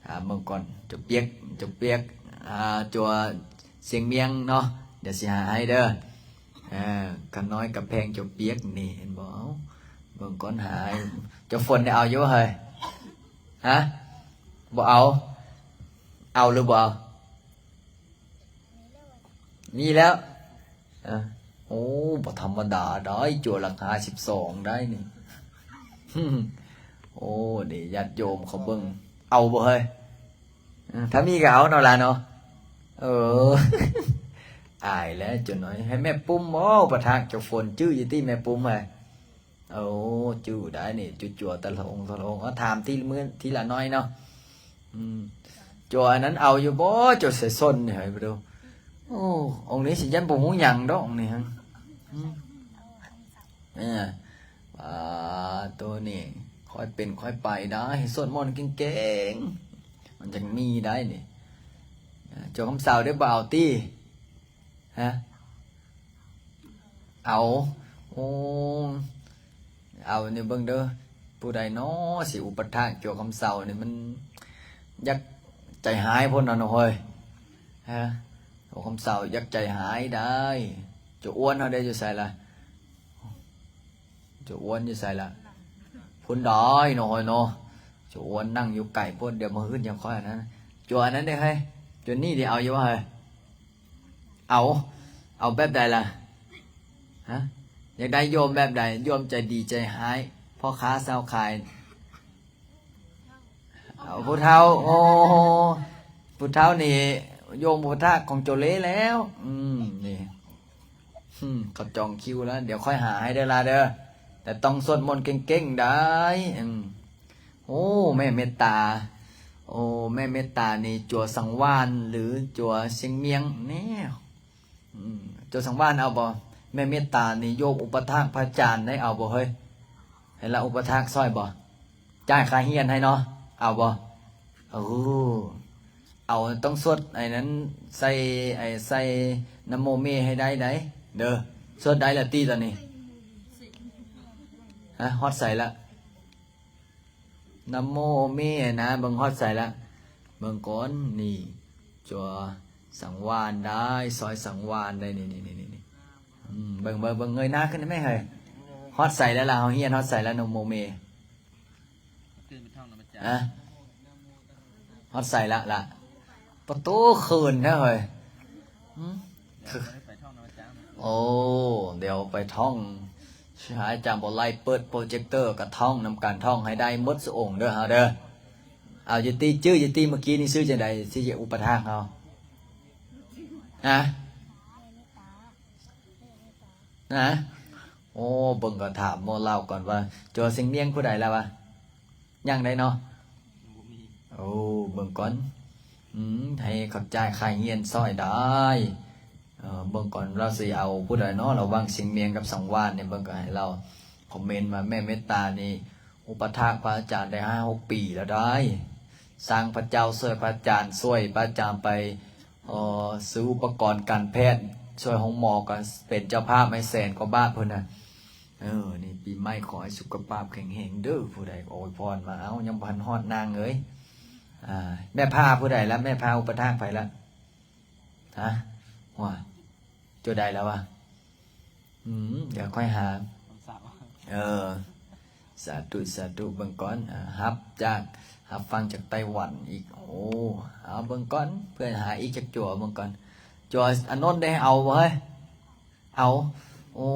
ຖາມເບິ່ງກ່ອນ. ຈົກປຽກ ຈົກປຽກ ອ່າ ຈົວຊຽງມຽງເນາະ ດຽວຊິຫາໃຫ້ເດີ. ເອີ ຂະນ້ອຍກະແພງຈົກປຽກນີ້ ເຫັນບໍ່? ເບິ່ງກ່ອນ ຫາ. ເຈົ້າຝົນໄດ້ເອົາຢູ່ບໍ່ເຮີ້ຍ? ຮະ? ບໍ່ເອົາ? ເອົາຫຼືບໍ່ເອົາ? ມີແລ້ວ. ເອີ ໂອ້ ບໍ່ທຳມະດາໄດ໋ ຈົວຫຼັກຫ້າສິບສອງໄດ໋ນີ້. ໂອ້ ນີ້ຍາດໂຍມເຂົາເບິ່ງ ເອົາບໍ່ເຮີ້ຍ? ເອີ ຖ້າມີກໍເອົາເນາະຫຼານເນາະ. ເອີ ອາຍແລ້ວຈົວນ້ອຍ ໃຫ້ແມ່ປຸ້ມບໍ່ປະທາກເຈົ້າຝົນ ຈື່ຢູ່ຕິແມ່ປຸ້ມເຮີ້ຍ? ໂອ້ ຈື່ໄດ້ນີ້ ຈຸດຈົວຕະຫຼະອົງຕະຫຼະອົງ. ເອົາ ຖາມທີລະມື້ທີລະໜ້ອຍເນາະ. ອືມ ຈົວອັນນັ້ນເອົາຢູ່ບໍ່? ຈົວສາຍຊົນນີ້ໃຫ້ໄປດູ. ໂອ້ ອົງນີ້ຊິຢ້ານບໍ່ຮູ້ຫຍັງດອກນີ້. ອືມ ເອີ ໂອ ອາ ໂຕນີ້ຄ່ອຍເປັນຄ່ອຍໄປໄດ້ ສວດມົນເກັ່ງໆ ມັນຈັ່ງມີໄດ້ນີ້. ອາ ຈົວຄຳເຊົາເດ້ ບໍ່ເອົາຕິ? ຮະ? ເອົາ. ໂອ້ ເອົານີ້ເບິ່ງເດີ ຜູ້ໃດນໍຊິອຸປະຖາກຈົວຄຳເຊົານີ້ ມັນຢາກໃຈຮ້າຍໂພດນະນ້ອງເອີຍ. ຮະ? ໂອ້ ຄຳເຊົາຢາກໃຈຮ້າຍໄດ໋. ຈົວອ້ວນເຮົາເດ້ ຢູ່ໃສລະ? ຈົວອ້ວນຢູ່ໃສລະ? ພຸ້ນດອຍນ້ອງເອີຍເນາະ. ຈົວອ້ວນນັ່ງຢູ່ໄກໂພດ ດຽວມາຮຶດຫຍັງຂ້ອຍອັນນັ້ນ. ຈົວອັນນັ້ນເດ້ເຮີ້ຍ ຈົວນີ້ເດ້ ເອົາຢູ່ບໍ່ເຮີ້ຍ? ເອົາ ເອົາແບບໃດລະ? ຮະ? ຢາກໄດ້ໂຍມແບບໃດ? ໂຍມໃຈດີໃຈຮ້າຍ ພໍ່ຄ້າຊາວຂາຍ? ເອົາຜູ້ເຖົ້າ. ໂອ້ ຜູ້ເຖົ້ານີ້ໂຍມອຸປະຖາກຂອງໂຈເລແລ້ວ. ອືມ ນີ້ ອືມ ເຂົາຈອງຄິວແລ້ວ ດຽວຂ້ອຍຫາໃຫ້ເດີລະເດີ ແຕ່ຕ້ອງສວດມົນເກັ່ງໆໄດ໋. ອືມ ໂອ້ ແມ່ເມດຕາ ໂອ້ ແມ່ເມດຕານີ້ ຈົວສັງວານ ຫຼື ຈົວຊຽງມຽງແນ່? ອືມ ຈົວສັງວານເອົາບໍ່? ແມ່ເມດຕານີ້ໂຍມອຸປະຖາກພະອາຈານໄດ້ ເອົາບໍ່ເຮີ້ຍ? ໃຫ້ລາວອຸປະຖາກຊ່ອຍບໍ່? ຈ່າຍຄ່າຮຽນໃຫ້ເນາະ ເອົາບໍ່? ເອີ ເອົາ ຕ້ອງສວດໄອ້ນັ້ນໃສ່ ໄອ້ໃສ່ນະໂມເມໃຫ້ໄດ້ໄດ໋ເດີ. ສວດໄດ້ລະຕິຕອນນີ້? ຮະ? ຮອດໃສລະ? ນະໂມເມນະ ເບິ່ງຮອດໃສລະ? ເບິ່ງກ່ອນ ນີ້ ຈົວສັງວານໄດ້ ຊ່ອຍສັງວານໄດ້ ນີ້ໆໆໆ. ອືມ ເບິ່ງ ເບິ່ງ ເບິ່ງ ເງີຍໜ້າຂຶ້ນໄດ້ໄໝເຮີ້ຍ? ຮອດໃສແລ້ວລະ? ເຮົາຮຽນຮອດໃສແລ້ວ ນະໂມເມ? ຮະ? ຮອດໃສລະລະ? ປະໂຕ ເຂີນແທ້ເຮີ້ຍ. ອືມ ໂອ້ ດຽວໄປທ່ອງ ຊິໃຫ້ອາຈານບໍ່ໄລ່ເປີດໂປຣເຈັກເຕີ ກະທ່ອງນຳກັນ ທ່ອງໃຫ້ໄດ້ໝົດຊຸອົງເດີເຮົາເດີ. ເອົາຢູ່ຕິ ຈື່ຢູ່ຕິ ເມື່ອກີ້ນີ້ຊື່ຈັ່ງໃດ ຊິຈະອຸປະຖາກເຮົາ? ຮະ? ຮະ? ໂອ້ ເບິ່ງກະຖາມໝໍລາວກ່ອນວ່າ ໂຈຊຽງມຽງຜູ້ໃດລະວະ? ຍັງໄດ້ເນາະ? ບໍ່ມີ. ໂອ້ ເບິ່ງກ່ອນ. ອືມ ໃຫ້ເຂົາຈ່າຍຄ່າຮຽນຊ່ອຍໄດ້. ເອີ ເບິ່ງກ່ອນລາວຊິເອົາຜູ້ໃດເນາະ ລະຫວ່າງຊຽງມຽງກັບສັງວານນີ້. ເບິ່ງກ່ອນ ໃຫ້ລາວຄອມເມັນວ່າ ແມ່ເມດຕານີ້ອຸປະຖາກພະອາຈານໄດ້ຫ້າຫົກປີແລ້ວໄດ໋. ສ້າງພະເຈົ້າ ຊ່ວຍພະອາຈານ ຊ່ວຍພະອາຈານໄປ ເອີ ຊື້ອຸປະກອນການແພດ ຊ່ວຍໂຮງໝໍ ກະເປັນເຈົ້າພາບໃຫ້ແສນກວ່າບາດພຸ້ນນະ. ເອີ ນີ້ປີໃໝ່ຂໍໃຫ້ສຸຂະພາບແຂງແຮງເດີ ຜູ້ໃດອວຍພອນມາ. ເອົ້າ ຍັງບໍ່ທັນຮອດນາງເອີຍ. ອາ ແມ່ພາຜູ້ໃດລະ? ແມ່ພາອຸປະຖາກໃຜລະ? ຮະ? ຫວາ ໂຈໃດລະວະ? ອືມ ດຽວຂ້ອຍຫາ. ເອີ ສາທຸ ສາທຸ. ເບິ່ງກ່ອນ ອາ ຮັບຈາກ ຮັບຟັງຈາກໄຕ້ຫວັນອີກ. ໂອ້ ເອົາເບິ່ງກ່ອນ ເພື່ອຫາອີກຈັກຈົວ ເບິ່ງກ່ອນ. ຈົວອານົນໄດ້ເອົາບໍ່ເຮີ້ຍ? ເອົາ. ໂອ້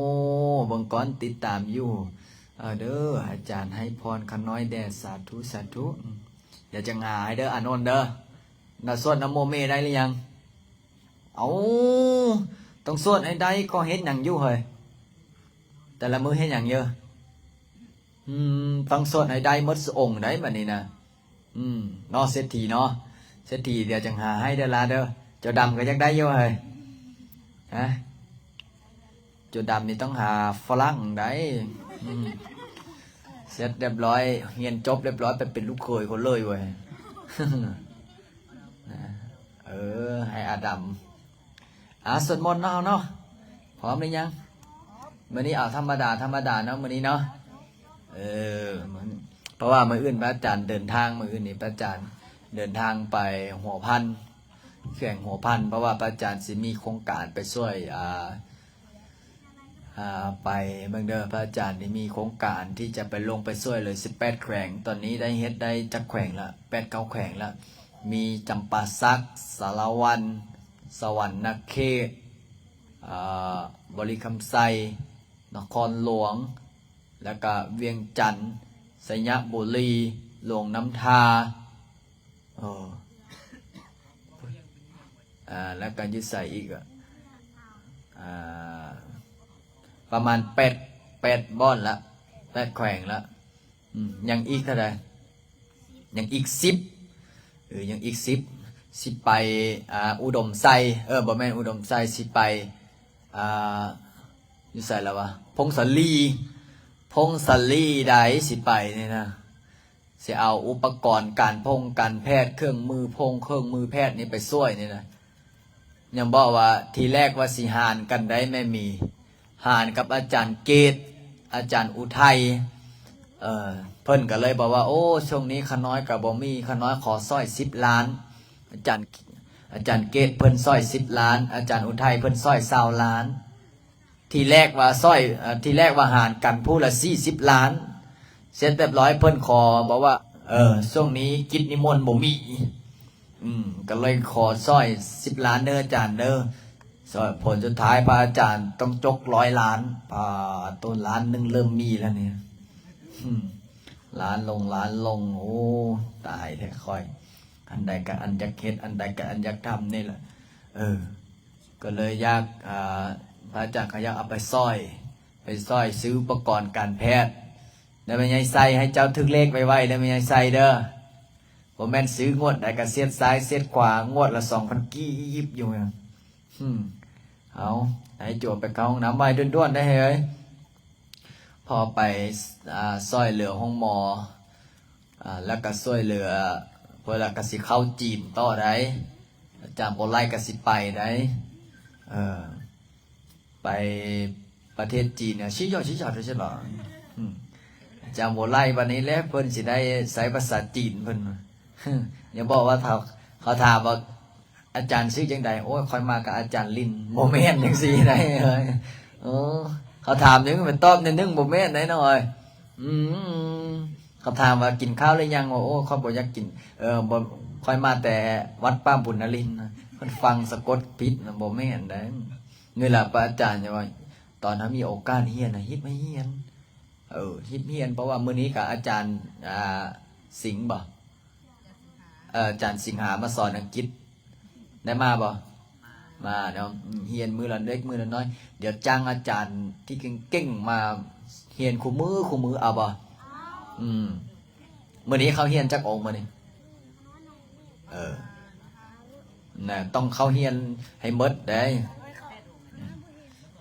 ເບິ່ງກ່ອນ ຕິດຕາມຢູ່. ເອີ ເດີ ອາຈານໃຫ້ພອນຂ້ານ້ອຍແດ່. ສາທຸ ສາທຸ. ອືມ ດຽວຈັ່ງຫາໃຫ້ເດີ ອານົນເດີ. ນະ ສວດນະໂມເມໄດ້ຫຼືຍັງ? ເອົາ ຕ້ອງສວດໃຫ້ໄດ້. ກໍເຮັດຫຍັງຢູ່ເຮີ້ຍ? ແຕ່ລະມື້ເຮັດຫຍັງເຢີ? ອືມ ຕ້ອງສວດໃຫ້ໄດ້ໝົດຊຸອົງໄດ໋ບັດນີ້ນະ. ອືມ ເນາະ ເສດຖີເນາະ ເສດຖີ. ດຽວຈັ່ງຫາໃຫ້ເດີລະເດີ. ຈົວດຳກໍຢາກໄດ້ຢູ່ເຮີ້ຍ. ຮະ? ຈົວດຳນີ້ຕ້ອງຫາຝຣັ່ງໄດ໋. ອືມ ເສັດລຽບຮ້ອຍ ຮຽນຈົບລຽບຮ້ອຍ ໄປເປັນລູກເຂີຍເຂົາເລີຍເວີຍ. ເອີ ໃຫ້ອາດຳ. ອາ ສວດມົນເນາະ ເຮົາເນາະ. ພ້ອມຫຼືຍັງ? ມື້ນີ້ເອົາທຳມະດາ ທຳມະດາເນາະ ມື້ນີ້ເນາະ. ເອີ ມື້ ເພາະວ່າມື້ອື່ນພະອາຈານເດີນທາງ ມື້ອື່ນນີ້ພະອາຈານເດີນທາງໄປຫົວພັນ ແຂວງຫົວພັນ ເພາະວ່າພະອາຈານຊິມີໂຄງການໄປຊ່ວຍ ອາ ອາ ໄປເບິ່ງເດີ. ພະອາຈານນີ້ມີໂຄງການທີ່ຈະໄປລົງໄປຊ່ວຍເລີຍສິບແປດແຂວງ. ຕອນນີ້ໄດ້ເຮັດໄດ້ຈັກແຂວງລະ? ແປດເກົ້າແຂວງລະ. ມີຈຳປາສັກ, ສາລະວັນ, ສະຫວັນນະເຂດ, ອາ ບໍລິຄຳໄຊ, ນະຄອນຫຼວງ, ແລ້ວກະວຽງຈັນ, ໄຊຍະບູລີ, ຫຼວງນ້ຳທາ. ເອີ ອາ ແລ້ວກໍຢູ່ໃສອີກອະ? ອາ ປະມານແປດ ແປດບ່ອນລະ ແປດແຂວງລະ. ອືມ ຍັງອີກເທົ່າໃດ? ຍັງອີກສິບ. ເອີ ຍັງອີກສິບ. ຊິໄປ ອາ ອຸດົມໄຊ ເອີ ບໍ່ແມ່ນອຸດົມໄຊ ຊິໄປ ອາ ຢູ່ໃສລະວະ? ຜົ້ງສາລີ ຜ ຜົ້ງສາລີໃດຊິໄປນີ້ນະ ຊິເອົາອຸປະກອນການພົງການແພດ ເຄື່ອງມືພົງເຄື່ອງມືແພດນີ້ໄປຊ່ວຍນີ້ນະ. ຍັງບອກວ່າ ທີແລກວ່າຊິຫານກັນໄດ້ແມ່ໝີ ຫານກັບອາຈານເກດ ອາຈານອຸໄທ ເອີ ເພິ່ນກໍເລີຍບອກວ່າ ໂອ້ ຊ່ວງນີ້ຂ້ານ້ອຍກໍບໍ່ມີ ຂ້ານ້ອຍຂໍຊ່ອຍສິບລ້ານ. ອາຈານ ອາຈານເກດເພິ່ນຊ່ອຍສິບລ້ານ ອາຈານອຸໄທເພິ່ນຊ່ອຍຊາວລ້ານ. ທີແລກວ່າຊ່ອຍ ເອີ ທີແລກວ່າຫານກັນຜູ້ລະສີ່ສິບລ້ານ ເສັດຮຽບຮ້ອຍເພິ່ນຂໍ ບອກວ່າ ເອີ ຊ່ວງນີ້ກິດນິມົນບໍ່ມີ ອືມ ກໍເລີຍຂໍຊ່ອຍສິບລ້ານເດີອາຈານເດີ ຊ່ອຍ ຜົນສຸດທ້າຍພະອາຈານຕ້ອງຈົກຮ້ອຍລ້ານ ປາໂຕ ລ້ານໜຶ່ງເລີ່ມມີແລ້ວນີ້ ອືມ ລ້ານລົງລ້ານລົງ ໂອ້ ຕາຍແທ້ຂ້ອຍ ອັນໃດກໍອັນຢາກເຮັດ ອັນໃດກໍອັນຢາກທຳນີ້ລະ ເອີ ກໍເລີຍຢາກ ອ່າ ພະອາຈານກໍຢາກເອົາໄປຊ່ອຍ ໄປຊ່ອຍຊື້ອຸປະກອນການແພດ ແລ້ວແມ່ໃຫຍ່ໄຊໃຫ້ເຈົ້າຖືກເລກໄວໆ ເດີແມ່ໃຫຍ່ໄຊເດີ ບໍ່ແມ່ນຊື້ງວດໃດກໍສຽດຊ້າຍສຽດຂວາ ງວດລະສອງພັນກີບຢູ່ ອືມ ເອົາ ໃຫ້ໂຈໄປເຂົ້າຫ້ອງນ້ຳໄວດ່ວນໆ ໄດ້ເຮີ້ຍ ພໍໄປ ອ່າ ຊ່ອຍເຫຼືອໂຮງໝໍ ອ່າ ແລ້ວກໍຊ່ວຍເຫຼືອ ເພິ່ນລະກໍຊິເຂົ້າຈີນຕໍ່ໄດ໋ ອາຈານບໍ່ໄລ່ກໍຊິໄປໄດ໋ ເອີ ໄປປະເທດຈີນນະ ຊິຢອດຊິຢອດ ອືມ ອາຈານບໍ່ໄລ່ ບັດນີ້ແຫຼະເພິ່ນຊິໄດ້ໃຊ້ພາສາຈີນເພິ່ນ ຢ່າບອກວ່າ ເຂົາ ເຂົາຖາມວ່າ ອາຈານຊື່ຈັ່ງໃດ? ໂອ້ຍ ຂ້ອຍມາກັບອາຈານລິນ ບໍ່ແມ່ນຈັ່ງຊີ້ໃດ໋ ເອີ ເຂົາຖາມຫຍັງແມ່ນຕອບແນວໜຶ່ງ ບໍ່ແມ່ນໃດ໋ນ້ອງເອີຍ ອືມ ເຂົາຖາມວ່າກິນຂ້າວຫຼືຍັງ? ວ່າ ໂອ້ ຂ້ອຍບໍ່ຢາກກິນ ເອີ ບໍ່ ຂ້ອຍມາແຕ່ວັດປ່າບຸນນະລິນ ເພິ່ນຟັງສະກົດຜິດນະ ບໍ່ແມ່ນໃດ໋ ນີ້ລະພະອາຈານ ຢ່າວ່າ ຕອນເຮົາມີໂອກາດຮຽນນະ ຮີບໃຫ້ຮຽນ ເອີ ຮີບຮຽນ ເພາະວ່າມື້ນີ້ກະອາຈານ ອ່າ ສິງບໍ? ເອີ ອາຈານສິງຫາມາສອນອັງກິດ ໄດ້ມາບໍ່? ມາເນາະ ຮຽນມື້ລະເລັກມື້ລະນ້ອຍ ດຽວຈ້າງອາຈານທີ່ເກັ່ງໆ ມາຮຽນຄູ່ມື້ຄູ່ມື້ ເອົາບໍ່? ອືມ ມື້ນີ້ເຂົາຮຽນຈັກອົງມື້ນີ້? ເອີ ນະ ຕ້ອງເຂົ້າຮຽນໃຫ້ໝົດເດ້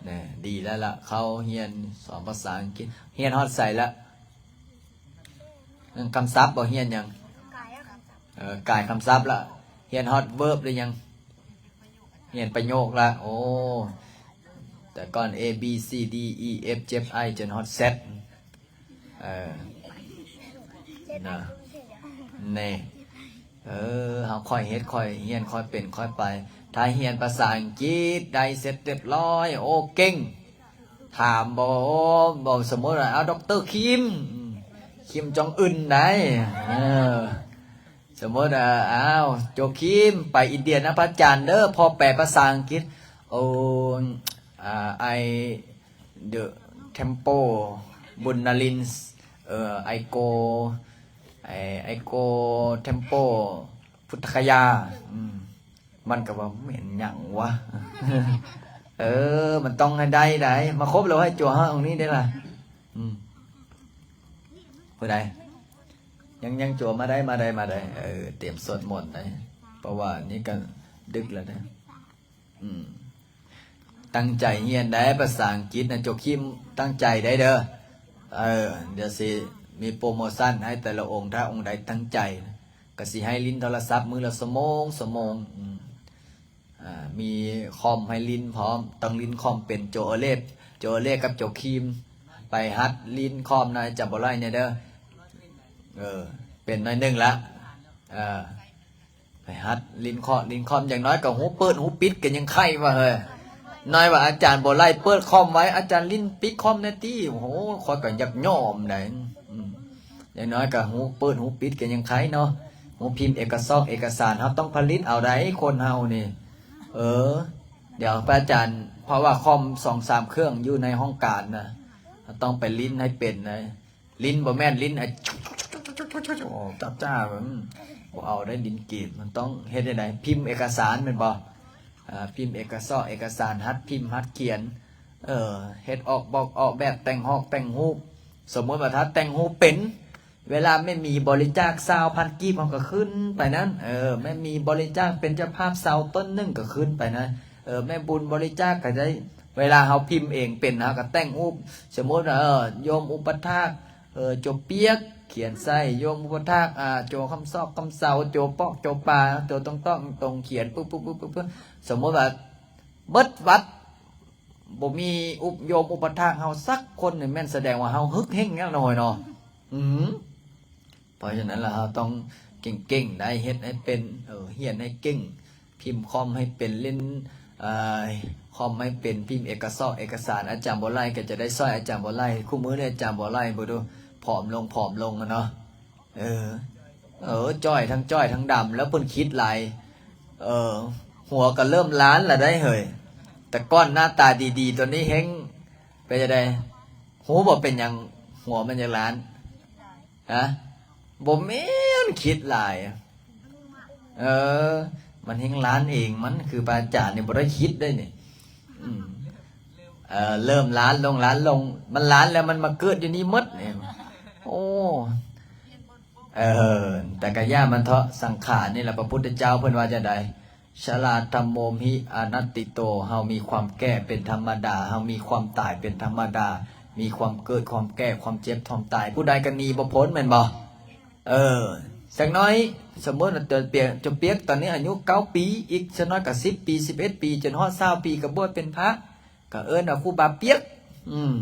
ນະ ດີແລ້ວລະ ເຂົ້າຮຽນສອນພາສາອັງກິດ ຮຽນຮອດໃສລະ? ຄຳສັບບໍ່? ຮຽນຫຍັງ? ເອີ ກາຍຄຳສັບລະ ຮຽນຮອດເວີບຫຼືຍັງ? ຮຽນປະໂຫຍກລະ ໂອ້ ແຕ່ກ່ອນ ເອ ບີ ຊີ ດີ ອີ ເອັຟ ເຈັບ ໄອ ຈົນຮອດ ແຊັດ ເອີ ນະ ແນ່ ເອີ ເຮົາຄ່ອຍເຮັດ ຄ່ອຍຮຽນ ຄ່ອຍເປັນ ຄ່ອຍໄປ ຖ້າຮຽນພາສາອັງກິດໄດ້ເສັດຮຽບຮ້ອຍ ໂອ້ ເກັ່ງ ຖາມບໍ່ ບໍ່ ສົມມຸດວ່າ ເອົາ ດັອກເຕີ ຄິມ ຄິມຈອງອຶນໄດ໋ ເອີ ສົມມຸດວ່າ ອ້າວ ໂຈຄິມ ໄປອິນເດຍນຳພະອາຈານເດີ ພໍ່ແປພາສາອັງກິດ ໂອ້ ອ່າ I the temple ບຸນນະລິນ ເອີ I go I I go temple ພຸດທະຄະຍາ ອືມ ມັນກໍວ່າແມ່ນຫຍັງວະ ເອີ ມັນຕ້ອງໃຫ້ໄດ້ໃດ໋ ມາຄົບແລ້ວໃຫ້ໂຈຫາອົງນີ້ໄດ້ລະ ອືມ ຜູ້ໃດ ຍັງ ຍັງໂຈມາໄດ້ ມາໄດ້ ມາໄດ້ ເອີ ຕຽມສວດມົນໄດ້ ເພາະວ່ານີ້ກໍດຶກແລ້ວເດ້ ອືມ ຕັ້ງໃຈຮຽນໄດ້ພາສາອັງກິດນະ ໂຈຄິມ ຕັ້ງໃຈໄດ້ເດີ ເອີ ດຽວຊິມີໂປຣໂມຊັນໃຫ້ແຕ່ລະອົງ ຖ້າອົງໃດຕັ້ງໃຈ ກໍຊິໃຫ້ຫຼິ້ນໂທລະສັບມື້ລະຊົ່ວໂມງ ຊົ່ວໂມງ ອືມ ອ່າ ມີຄອມໃຫ້ຫຼິ້ນພ້ອມ ຕ້ອງຫຼິ້ນຄອມເປັນ ໂຈເອີເລບ ໂຈເອີເລບກັບໂຈຄີມ ໄປຫັດຫຼິ້ນຄອມນະ ຈຳບໍ່ໄດ້ແນ່ເດີ ເອີ ເປັນໜ້ອຍໜຶ່ງລະ ເອີ ໄປຫັດຫຼິ້ນຄອມ ຫຼິ້ນຄອມ ຢ່າງໜ້ອຍກໍຮູ້ເປີດຮູ້ປິດກໍຍັງໄຄວ່າເຮີ້ຍ ນ້ອຍວ່າອາຈານບໍ່ໄລ່ເປີດຄອມໄວ້ ອາຈານຫຼິ້ນປິດຄອມແດ່ຕິ ໂອ້ໂຫ ຂ້ອຍກໍຢາກຍອມໃດ ອືມ ຢ່າງໜ້ອຍກໍຮູ້ເປີດຮູ້ປິດກໍຍັງໄຄເນາະ ຮູ້ພິມເອກະຊອກເອກະສານ ເຮົາຕ້ອງຜະລິດເອົາໃດ໋ ຄົນເຮົານີ້ ເອີ ດຽວພະອາຈານ ເພາະວ່າຄອມສອງສາມເຄື່ອງຢູ່ໃນຫ້ອງການນະ ເຮົາຕ້ອງໄປຫຼິ້ນໃຫ້ເປັນໃດ ຫຼິ້ນບໍ່ແມ່ນຫຼິ້ນ ໂອ້ ຈ້າໆ ອືມ ບໍ່ເອົາໄດ໋ຫຼິ້ນເກມ ມັນຕ້ອງເຮັດຈັ່ງໃດ ພິມເອກະສານແມ່ນບໍ່? ອາ ພິມເອກະຊອກເອກະສານ ຫັດພິມຫັດຂຽນ ເອີ ເຮັດອອກບອກອອກແບບ ແຕ່ງຮອກແຕ່ງຮູບ ສົມມຸດວ່າຖ້າແຕ່ງຮູບເປັນ ເວລາແມ່ໝີບໍລິຈາກຊາວພັນກີບ ເຮົາກໍຂຶ້ນໄປນັ້ນ ເອີ ແມ່ໝີບໍລິຈາກເປັນເຈົ້າພາບເສົາຕົ້ນໜຶ່ງ ກໍຂຶ້ນໄປນັ້ນ ເອີ ແມ່ບຸນບໍລິຈາກກໍໄດ້ ເວລາເຮົາພິມເອງເປັນ ເຮົາກໍແຕ່ງຮູບ ສົມມຸດວ່າ ເອີ ໂຍມອຸປະຖາກ ເອີ ໂຈປຽກ ຂຽນໃສ່ ໂຍມອຸປະຖາກ ອາ ໂຈຄຳຊອກຄຳເຊົາ ໂຈປອກໂຈປາ ໂຈຕ້ອງໆຕົງ ຂຽນປຶບໆໆ ສົມມຸດວ່າເບິດວັດ ບໍ່ມີອຸບ ໂຍມອຸປະຖາກເຮົາສັກຄົນນີ້ ແມ່ນສະແດງວ່າເຮົາຮຶກເຮັງແລ້ວເນາະ ເຮີຍເນາະ. ອືມ ເພາະສະນັ້ນລະ ເຮົາຕ້ອງເກັ່ງໆ ໄດ້ ເຮັດໃຫ້ເປັນ ເອີ ຮຽນໃຫ້ເກັ່ງ ພິມຄອມໃຫ້ເປັນ ຫຼິ້ນ ເອີ ຄອມໃຫ້ເປັນ ພິມເອກະສອກເອກະສານ ອາຈານບົວໄຫຼກໍຈະໄດ້ຊ່ອຍອາຈານບົວໄຫຼ. ຄູ່ມື້ນີ້ອາຈານບົວໄຫຼເບິ່ງດູ ຜອມລົງ ຜອມລົງຫັ້ນເນາະ. ເອີ ເອີ ຈ່ອຍ ທັງຈ່ອຍທັງດຳ ແລ້ວເພິ່ນຄິດຫຼາຍ ເອີ ຫົວກໍເລີ່ມລ້ານລະໄດ໋ເຮີຍ. ແຕ່ກ່ອນໜ້າຕາດີໆ ຕອນນີ້ແຮ່ງ ເປັນຈັ່ງໃດ? ຮູ້ບໍ່ເປັນຫຍັງຫົວມັນຢາກລ້ານ? ຮະ? ບໍ່ແມ່ນຄິດຫຼາຍ. ເອີ ມັນແຮ່ງລ້ານເອງ ມັນຄືພະອາຈານນີ້ບໍ່ໄດ້ຄິດໄດ໋ນີ້. ອືມ ເອີ ເລີ່ມລ້ານລົງ ລ້ານລົງ ມັນລ້ານແລ້ວມັນມາເກີດຢູ່ນີ້ໝົດນີ້. ໂອ້ ເອີ ແຕ່ກະຢ່າມັນເຖາະ ສັງຂານນີ້ລະ ພະພຸດທະເຈົ້າເພິ່ນວ່າຈັ່ງໃດ? ຊະລາທຳໂມມຫິອະນັດຕິໂຕ ເຮົາມີຄວາມແກ່ເປັນທຳມະດາ ເຮົາມີຄວາມຕາຍເປັນທຳມະດາ ມີຄວາມເກີດ ຄວາມແກ່ ຄວາມເຈັບ ຄວາມຕາຍ ຜູ້ໃດກໍໜີບໍ່ພົ້ນແມ່ນບໍ່? ເອີ ຈັກໜ້ອຍ ສົມມຸດວ່າຕົວປຽກ ຕົວປຽກຕອນນີ້ອາຍຸເກົ້າປີ ອີກຈັກໜ້ອຍກໍສິບປີ ສິບເອັດປີ ຈົນຮອດຊາວປີ ກໍບວດເປັນພະ ກໍເອີ້ນວ່າຄູບາປຽກ. ອືມ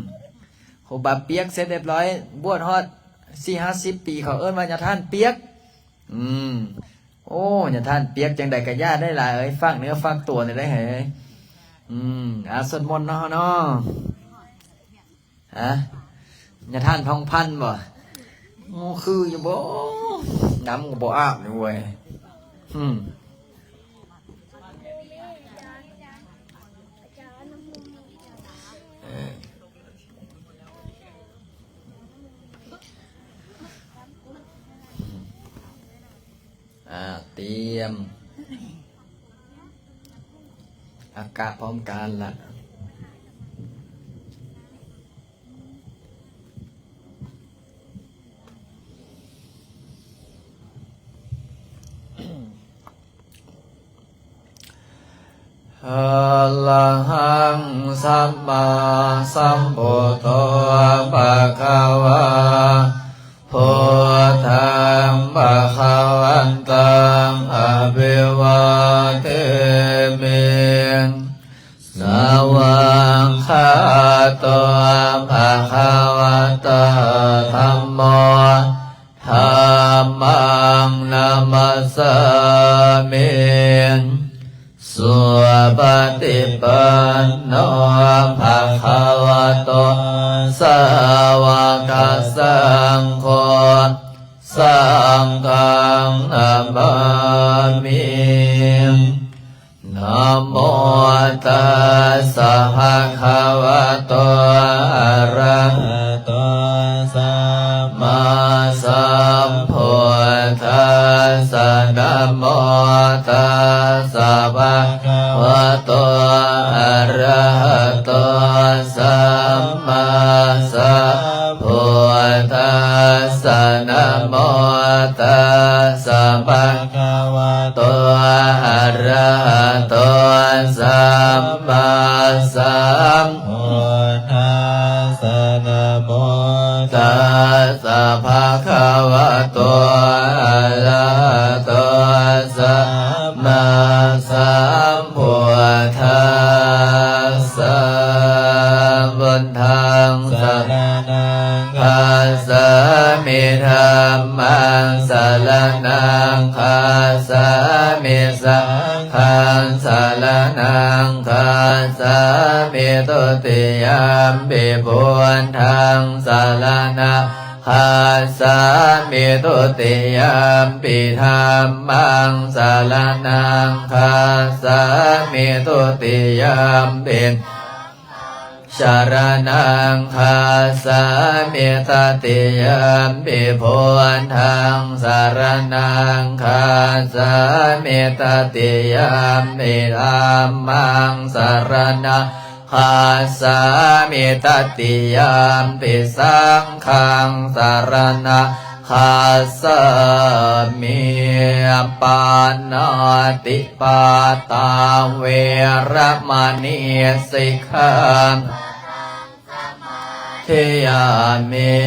ຄູບາປຽກເສັດຮຽບຮ້ອຍ ບວດຮອດສີ່ຫ້າສິບປີ ເຂົາເອີ້ນວ່າຍາທ່ານປຽກ. ອືມ ໂອ້ ຍາທ່ານປຽກ ຈັ່ງໃດກໍຢ່າໄດ້ຫຼາຍເອີຍ ຝາກເນື້ອຝາກຕົວແດ່ເດີເຮີຍ. ອືມ ອາ ສວດມົນເນາະ ເຮົາເນາະ. ຮະ? ຍາທ່ານທອງພັນບໍ່? ໂອ້ ຄືຢູ່ບໍ່? ນ້ຳກໍບໍ່ອາບຢູ່ເວີຍ. ອືມ ເອີ ອາ ຕຽມ ອາກາດພ້ອມກັນລະ. ອະລະຫັງ ສຳມາສຳພຸດໂທ ພະຄະວາ ພຸດທັງ ພະຄະວັນຕັງ ອະພິວາເທມິ ສະຫວາກຂາໂຕ ພະຄະວະໂຕ ທຳໂມ ທຳມັງ ນະມັດສາມິ ສຸປະຕິປັນໂນ ພະຄະວະໂຕ ສາວະກະສັງໂຄ ສັງຄັງ ນະມາມິ. ນະໂມ ຕັດສະ ພະຄະວະໂຕ ອະຣະຫະໂຕ ສຳມາສຳພຸດທັດສະ ນະໂມ ຕັດສະ ພະຄະວະໂຕ ອະຣະຫະໂຕ ສຳມາສຳພຸດທັດສະ ນະໂມ ຕັດສະ ພະຄະວະໂຕ ອະຣະຫະໂຕ ສຳມາສຳພຸດທັດສະ ນະໂມ ຕັດສະ ພະຄະວະໂຕ ອະຣະຫະໂຕ ສຳມາສຳພຸດທັດສະ. ພຸດທັງ ສະຣະນັງ ຄັດສາມິ ທຳມັງ ສະຣະນັງ ຄັດສາມິ ສັງຄັງ ສະຣະນັງ ຄັດສາມິ ທຸຕິຍຳປິ ພຸດທັງ ສະຣະນັງ ຄັດສາມິ ທຸຕິຍຳປິ ທຳມັງ ສະຣະນັງ ຄັດສາມິ ທຸຕິຍຳປິ ສະຣະນັງ ຄັດສາມິ ຕະຕິຍຳປິ ພຸດທັງ ສະຣະນັງ ຄັດສາມິ ຕະຕິຍຳປິ ທຳມັງ ສະຣະນັງ ຄັດສາມິ ຕະຕິຍຳປິ ສັງຄັງ ສະຣະນັງ คาสามิ ปานาติปาตาเวระมณีสิกขาปะทังสมาธิยามิ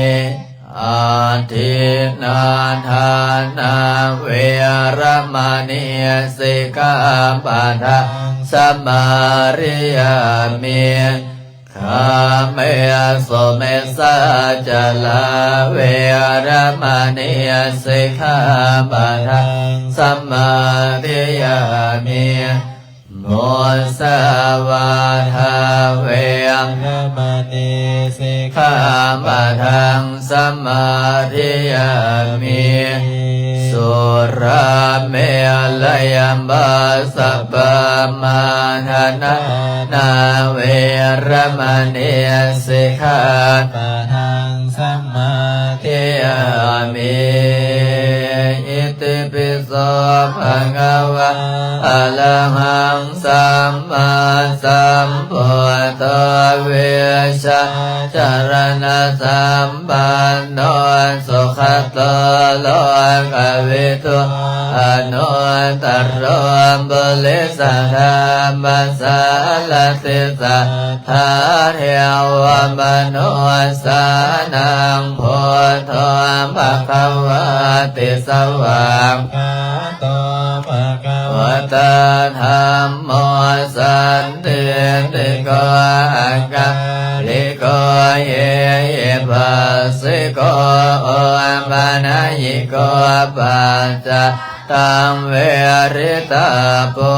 อาทินนาทานาเวระมณีสิกขาปะทังสมาธิยามิ กาเมสุมิสสาจาราเวระมณีสิกขาปะทังสมาธิยามิ มุสาวาทาเวระมณีสิกขาปะทังสมาธิยามิ สุราเมรยมัจจปมาทานาเวระมณีสิกขาปะทังสมาธิยามิ อิติปิโสภะคะวะ อะระหังสัมมาสัมพุทโธ วิชชาจารณสัมปันโน สุขโตโลกวิทู อนุตตโรปุริสธรรมสารถิสัทธาเทวมนุสสานัง พุทโธภะคะวาติ สวากขาโตภะคะวะโต ธัมโมสันติติโก อะกาลิโก เอหิปัสสิโก โอปะนะยิโก ปัจจ ตังเวริตาปุ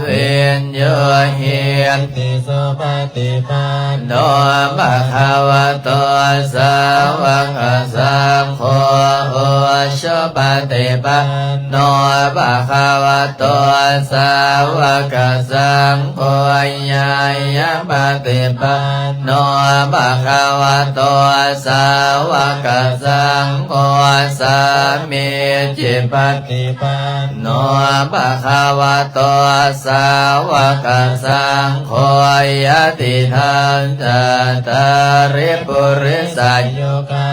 วิญญูหิ ติสุปฏิปันโนภะคะวะโต สาวกสังโฆ อุชุปฏิปันโนภะคะวะโต สาวกสังโฆ ญาณปฏิปันโนภะคะวะโต สาวกสังโฆ สามีจิปฏิ ปันโนภะคะวะโต สาวกสังโฆ ยะติทัง จัตตาริ ปุริสายุคา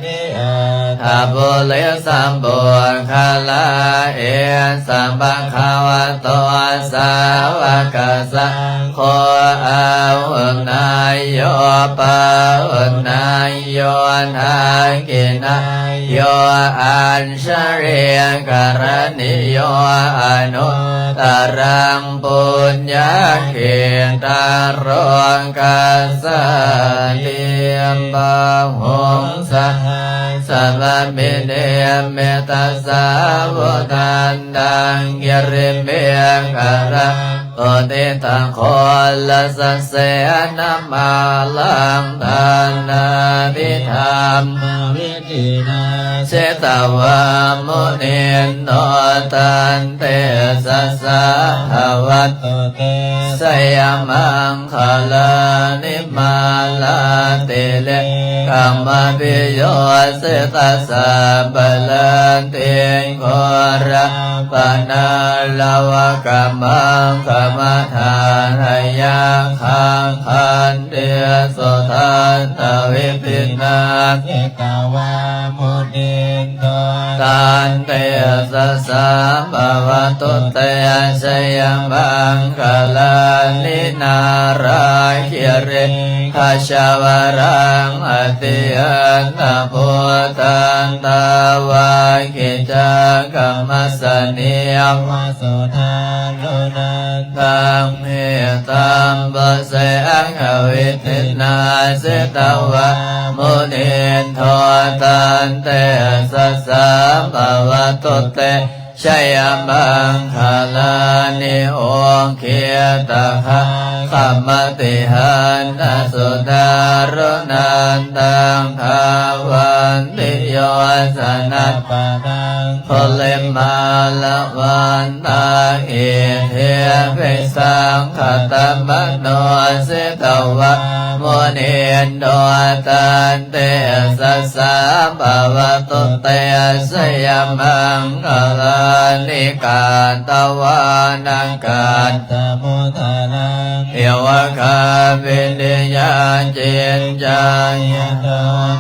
นิ อัตถะปุริสะปุคคละ เอสะภะคะวะโต สาวกสังโฆ อาหุเนยโย ปาหุเนยโย ทักขิเนยโย อัญ ชลีกรณีโย อนุตตรัง ปุญญาเขตาโร คัสสาติ บาหุง สหัสสะ วะมิเน มิตตสาวุธันตัง กิริเมขะลัง อุทิตะโคละสะเสนะ มาลัง ทานาติธัมมะวิ ธินา สิตะวา มุนินโน ตันเตสะสะ ภะวัตตุเต ชะยะมังคะลานิ มาลาติเรกะมะภิโย สิตะ สัพพะลาติ โกรมะปะนาระวะกะมัง คะมะทาระยะขัง ขันติสุทันตะวิธินา สิตะวา มุนินโน ตันเตสะสะ ภะวัตตุเต ชะยะมังคะลานิ นาราคิริ ขะชะวะรัง อติยันตะ พุทธันตะ วากิจังกะมัสสะเนวะ สุทารุนันตัง เมตตาปุเสกะวิธินา สิตะวา มุนินโท ตันเตสะสะ ภะวัตตุเต ชะยะมังคะลานิ โอเคตะคะ ขะมะติหันตะ สุทารุนันตัง ทาวันติโยชนะ ปะทัง คุลิมาละวันตา อิทธิพิสังขะตะมะโน สิตะวา มุนินโท ตันเตสะสะ ภะวัตตุเต ชะยะมังคะลา ນິກາຕະວານະກັດຕະມຸດຕະລັງ ເອວະຄະວິລິຍະຈິນຈາຍະໂຕ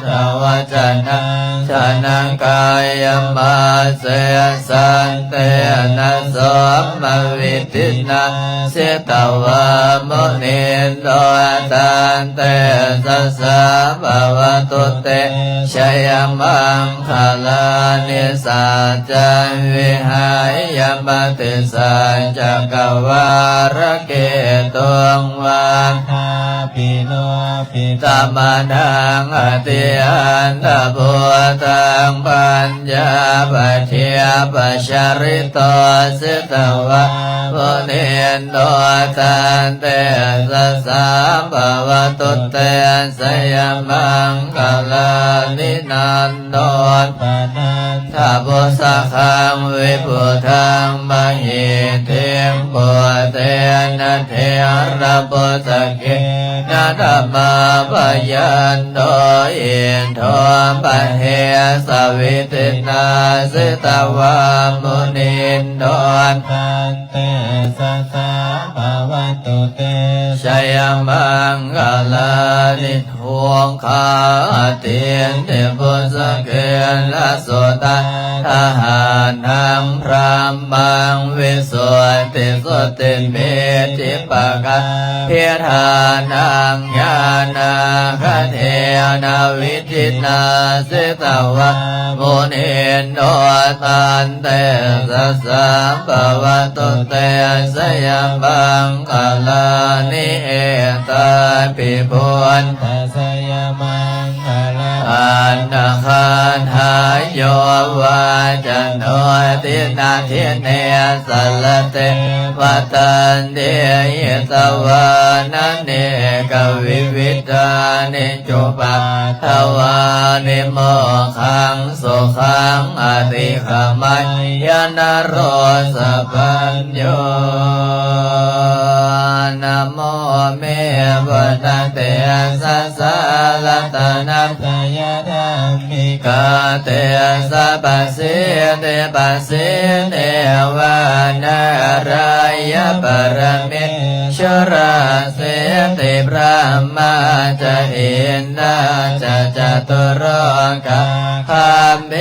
ທະວັດຈະນັງ ຊະນະກາຍະມະເສສັນເຕນະ ໂສມະວິທິນາ ສິຕະວາມຸນິນໂດ ຕັນເຕຊະສະ ພະວະຕຸເຕ ຊະຍະມັງຄະລານິ ສັດຈັງວິຫາຍະ ມະຕິສັນຈັກກະວາລະເກຕຸງ ວັດຖາພິໂລພິຕະມະນັງ ອະຕິອັນດະພູຕັງ ປັນ ຍາປະເທຍປະຊາລິໂຕ ສິຕະວາມຸນິນໂດ ຕັນເຕຊະສາ ພະວະຕຸເຕ ຊະຍະມັງຄະລານິ ນັນໂດ ປະນັນທະບຸດສະຄັງ ວິພຸດທັງ ມະຫິດຖິງ ປຸດເຕນະ ເຖລະບຸດສະເກນະ ທຳມະພະຍັນໂຕ ອິນໂທ ປະເທສະ ວິທິນາ ສິຕະວາມຸນິນໂດ ຕັນເຕຊະສາ ພະວະຕຸເຕ ຊະຍະມັງຄະລານິ ທຸກຂາອະຕິນຕິບຸດສະເກນະ ສຸຕາທະຫານັງ ພຣຳມັງ ວິສຸດທິສຸດທິມິດທິປະກາພິທານັງ ຍານາຄະເທນະ ວິທິນາ ສິຕະວາມຸນິນໂດ ຕັນເຕຊະສາ ພະວະຕຸເຕ ຊະຍະມັງຄະລານິ ເອຕາປິ ພຸດທະ ຊະຍະມັງຄະລາ ອັນນະຄາທາ ໂຍວາຈະໂນ ດິນນະດິເນ ສະລະເຕ ວະຕັນຕິ ຫິຕະວານະ ເນກະວິວິທານິ ຈຸປັດຖະວານິ ໂມກຂັງ ສຸຂັງ ອະຕິກະໄມຍະ ນະໂຣສະປັນໂຍ. ນະໂມເມ ພຸດທະເຕຊະສາ ລັດຕະນະຕະຍະທຳມິກາເຕຊະ ປະສິດທິປະສິດເດວາ ນາຣາຍະປະລະເມ ສຸລາສິດທິ ບຣາມາຈະ ອິນນາຈະ ຈະຕຸໂລກາ ຄຳເບ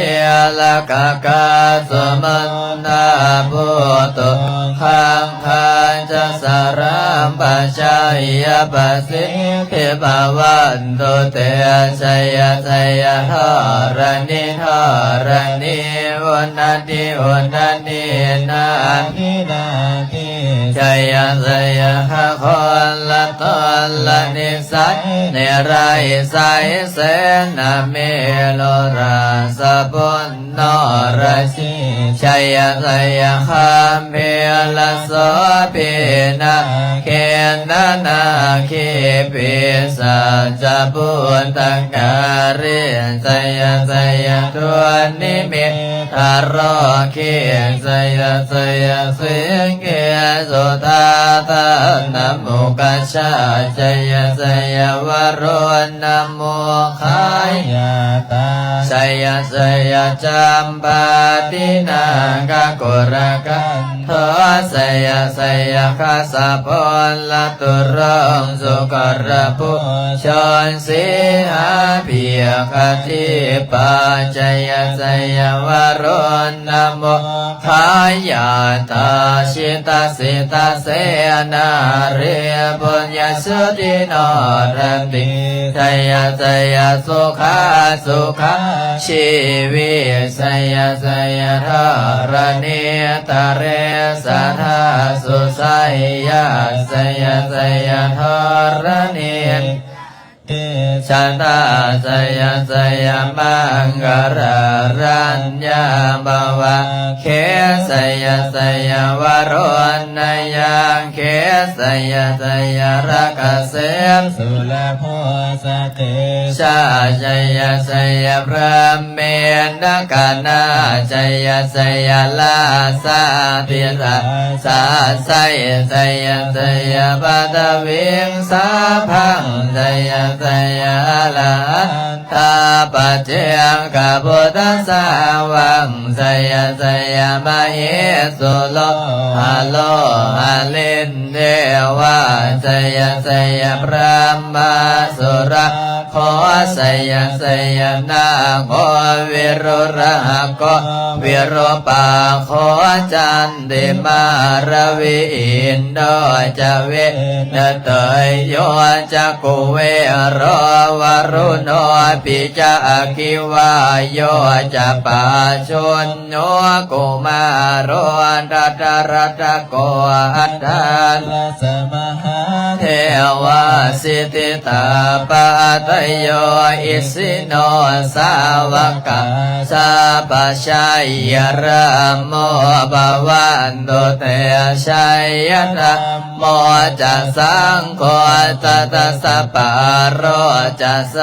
ລະກະກາ ສຸມົນທາ ພູຕຸຄາຄາຈະ ສະລາປະຊາຍະ ປະສິດທິພະວັນຕຸເຕ ຊະຍະຊະຍະ ທໍຣະນີທໍຣະນີ ອຸນນະນີອຸນນະນີ ນາທິນາ ຊະຍະຊະຍະ ຄະຄົນລະຕົນລະນິໄສ ນິໄລໄສ ເສນະເມລຸຣາຊະປຸນໂນລະສີ ຊະຍະຊະຍະ ຄຳພີລະໂສພີນາເຄນະນາຄີ ປີສາຈະບຸດຕະກາລີ ຊະຍະຊະຍະ ທຸນນິມິດ ທະໂຣຄີ ຊະຍະຊະຍະ ສິງເກສຸທາທານະມຸກກະຊາ ຊະຍະຊະຍະ ວະລຸນນະມຸກຂາຍາຕາ ຊະຍະຊະຍະ ຈຳປາຕິນາກະກຸລະກັນໂທ ຊະຍະຊະຍະ ຄະສະພົນລະຕຸລົງ ສຸກະລະພູຊົນ ສີຫາພິກຂະທິປາ ຊະຍະຊະຍະ ວະລຸນນະມຸກຂາຍາຕາ ຊິຕະສິຕະເສນາລີ ປຸນຍະສຸທິໂນລະຕິ ຊະຍະຊະຍະ ສຸຂາສຸຂາຊີວິ ຊະຍະຊະຍະ ທໍຣະນີຕະເລສະທາສຸໄສຍາ ຊະຍະຊະຍະ ທໍຣະນີ ຕິຊະຕາ ຊະຍະຊະຍະ ມັງກະລາລັນຍາພະວາເຄ ຊະຍະຊະຍະ ວະລຸນນະຍັງເຄ ຊະຍະຊະຍະ ລະກະເສມສຸລະໂພສະເຕຊາ ຊະຍະຊະຍະ ພຣາເມນະກະນາ ຊະຍະຊະຍະ ລາຊາທິລາຊາໄຊ ຊະຍະຊະຍະ ປະທະວິງ ສາພັງ ຊະຍະຊ ສະຍາລະຫັນຕາປັດເຈກະພຸດທະສາວັງ ໄຊຍະໄຊຍະມະເຫສຸໂລ ຫະໂລຫະລິນເທວາ ໄຊຍະໄຊຍະບຣາມມາສຸລາໂຄ ໄຊຍະໄຊຍະນາໂຄ ວິລຸລະຫະໂຄ ວິຣູປາໂຄ ຈັນ ຕິມາລະວິອິນໂດຈະເວນະເຕຍໂຍ ຈັກຂຸເວໂຣວະລຸໂນປິຈະອະກິວາໂຍຈະປາຊຸນໂນ ກຸມາໂຣ ທັດທະຣັດທະໂກ ອັດຖາລະສະມະຫາເທວາ ສິດທິຕາປະຕະໂຍ ອິສິໂນ ສາວະກາ ສັບພະໄຊຍະລາໂມ ພະວັນຕຸເຕ ໄຊຍະທຳໂມ ຈະສັງໂຄ ສັດທະສະປາໂຣ ຈະໄຊ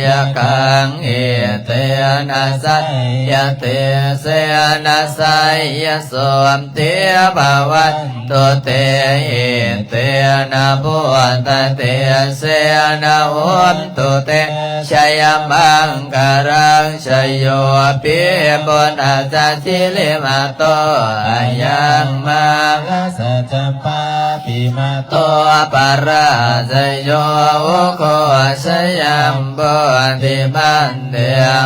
ຍະກັງ ເອເຕນະໄຊຍະເຕເສນະໄຊຍະໂສ ຕິພະວັນຕຸເຕ ເອເຕນະພຸດທະເຕເສນະໂຫນຕຸເຕ ໄຊຍະມັງຄະລັງ ໄຊໂຍປິພຸດທະສະສິລິມະໂຕ ອາຍັງມາລະສະຈຳປາປິມະໂຕ ປະລາໄຊໂຍ ໂອໂຄ ໄຊຍະໂພຕິມັນ ເດ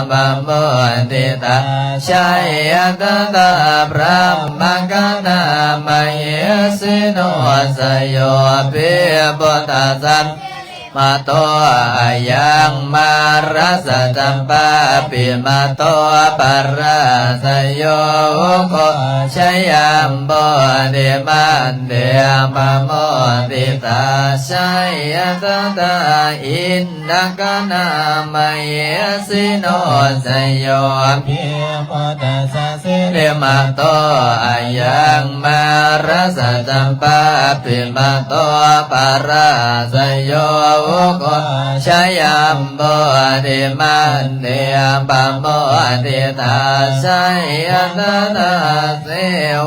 ປະໂມທິຕາ ໄຊຍະຕະຕາ ບຣາມະຄະນາ ມະເຫສິໂນ ໄຊໂຍ ປິພຸດທະສະສິລິມະໂຕ ອາຍັງມາລະສະຈຳປາປິມະໂຕ ປະລາໄຊໂຍ ໂອໂຄ ໄຊຍະໂພຕິມັນ ເດ ປະໂມທິຕາ ໄຊຍະຕະຕາ ອິນ ນະຄະນາ ມະເຫສິໂນ ໄຊໂຍ ປິພຸດທະສະສິລິມະໂຕ ອາຍັງມາລະສະຈຳປາປິມະໂຕ ປະລາໄຊໂຍ ໂອໂຄ ໄຊຍະໂພຕິມັນ ເດ ປະໂມທິຕາ ໄຊຍະຕະຕາ ເສ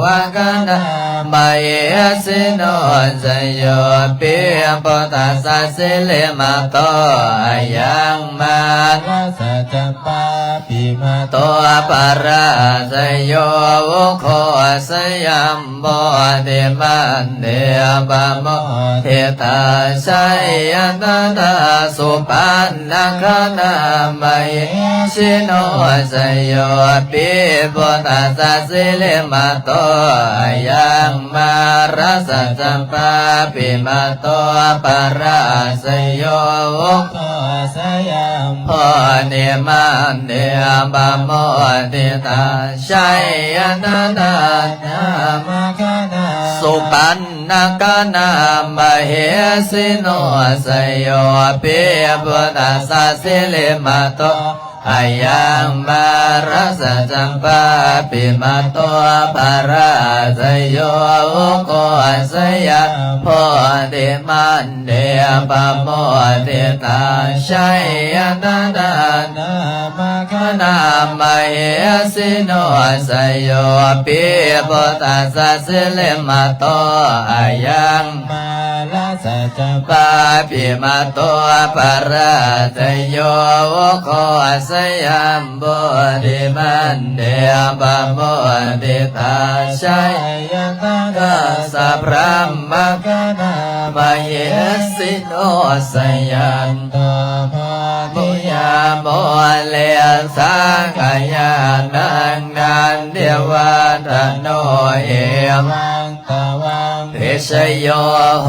ວະຄະນາ ມະເຫສິໂນ ໄຊໂຍ ປິພຸດທະສະສິລິມະໂຕ ອາຍັງມາລະສະຈຳປາປິມະໂຕ ປະລາໄຊໂຍ ໂອໂຄ ໄຊຍະໂພຕິມັນ ເດ ປະໂມທິຕາ ໄຊຍະຕະຕາ ສຸປັນນະຄະນາ ມະເຫສິໂນ ໄຊໂຍ ປິພຸດທະສະສິລິມະໂຕ ອາຍັງມາລະສະຈຳປາປິມະໂຕ ປະລາໄຊໂຍ ໂອໂຄ ໄຊຍະໂພຕິມັນ ເດ ປະໂມທິຕາ ໄຊຍະຕະຕາ ນາມະຄະນາ ສຸປັນນະຄະນາ ມະເຫສິໂນ ໄຊໂຍ ປິພຸດທະສະສິລິມະໂຕ ອາຍັງມາລະສະຈຳປາປິມະໂຕ ປະລາໄຊໂຍ ໂອໂຄ ໄຊຍະໂພຕິມັນ ເດ ປະໂມທິຕາ ໄຊຍະຕະຕາ ນາມະຄະນາ ມະເຫສິໂນ ໄຊໂຍ ປິພຸດທະສະສິລິມະໂຕ ອາຍັງມາລະສະຈຳປາປິມະໂຕ ປະລາໄຊໂຍ ໂອໂຄ ໄຊຍະ ໂພທິມັນເດ ປະໂມທິຕາ ໄຊຍະຕະຕາ ສະພຣາມະຄະນາ ມະເຫສິໂນ ໄຊຍະໂຕ ໂພທິຍາ ໂມເລ ສັກກາຍານັງ ນັນທິວັດທະໂນ ເອວັງ ຕະວັງ ພິຊະໂຍ ໂຫ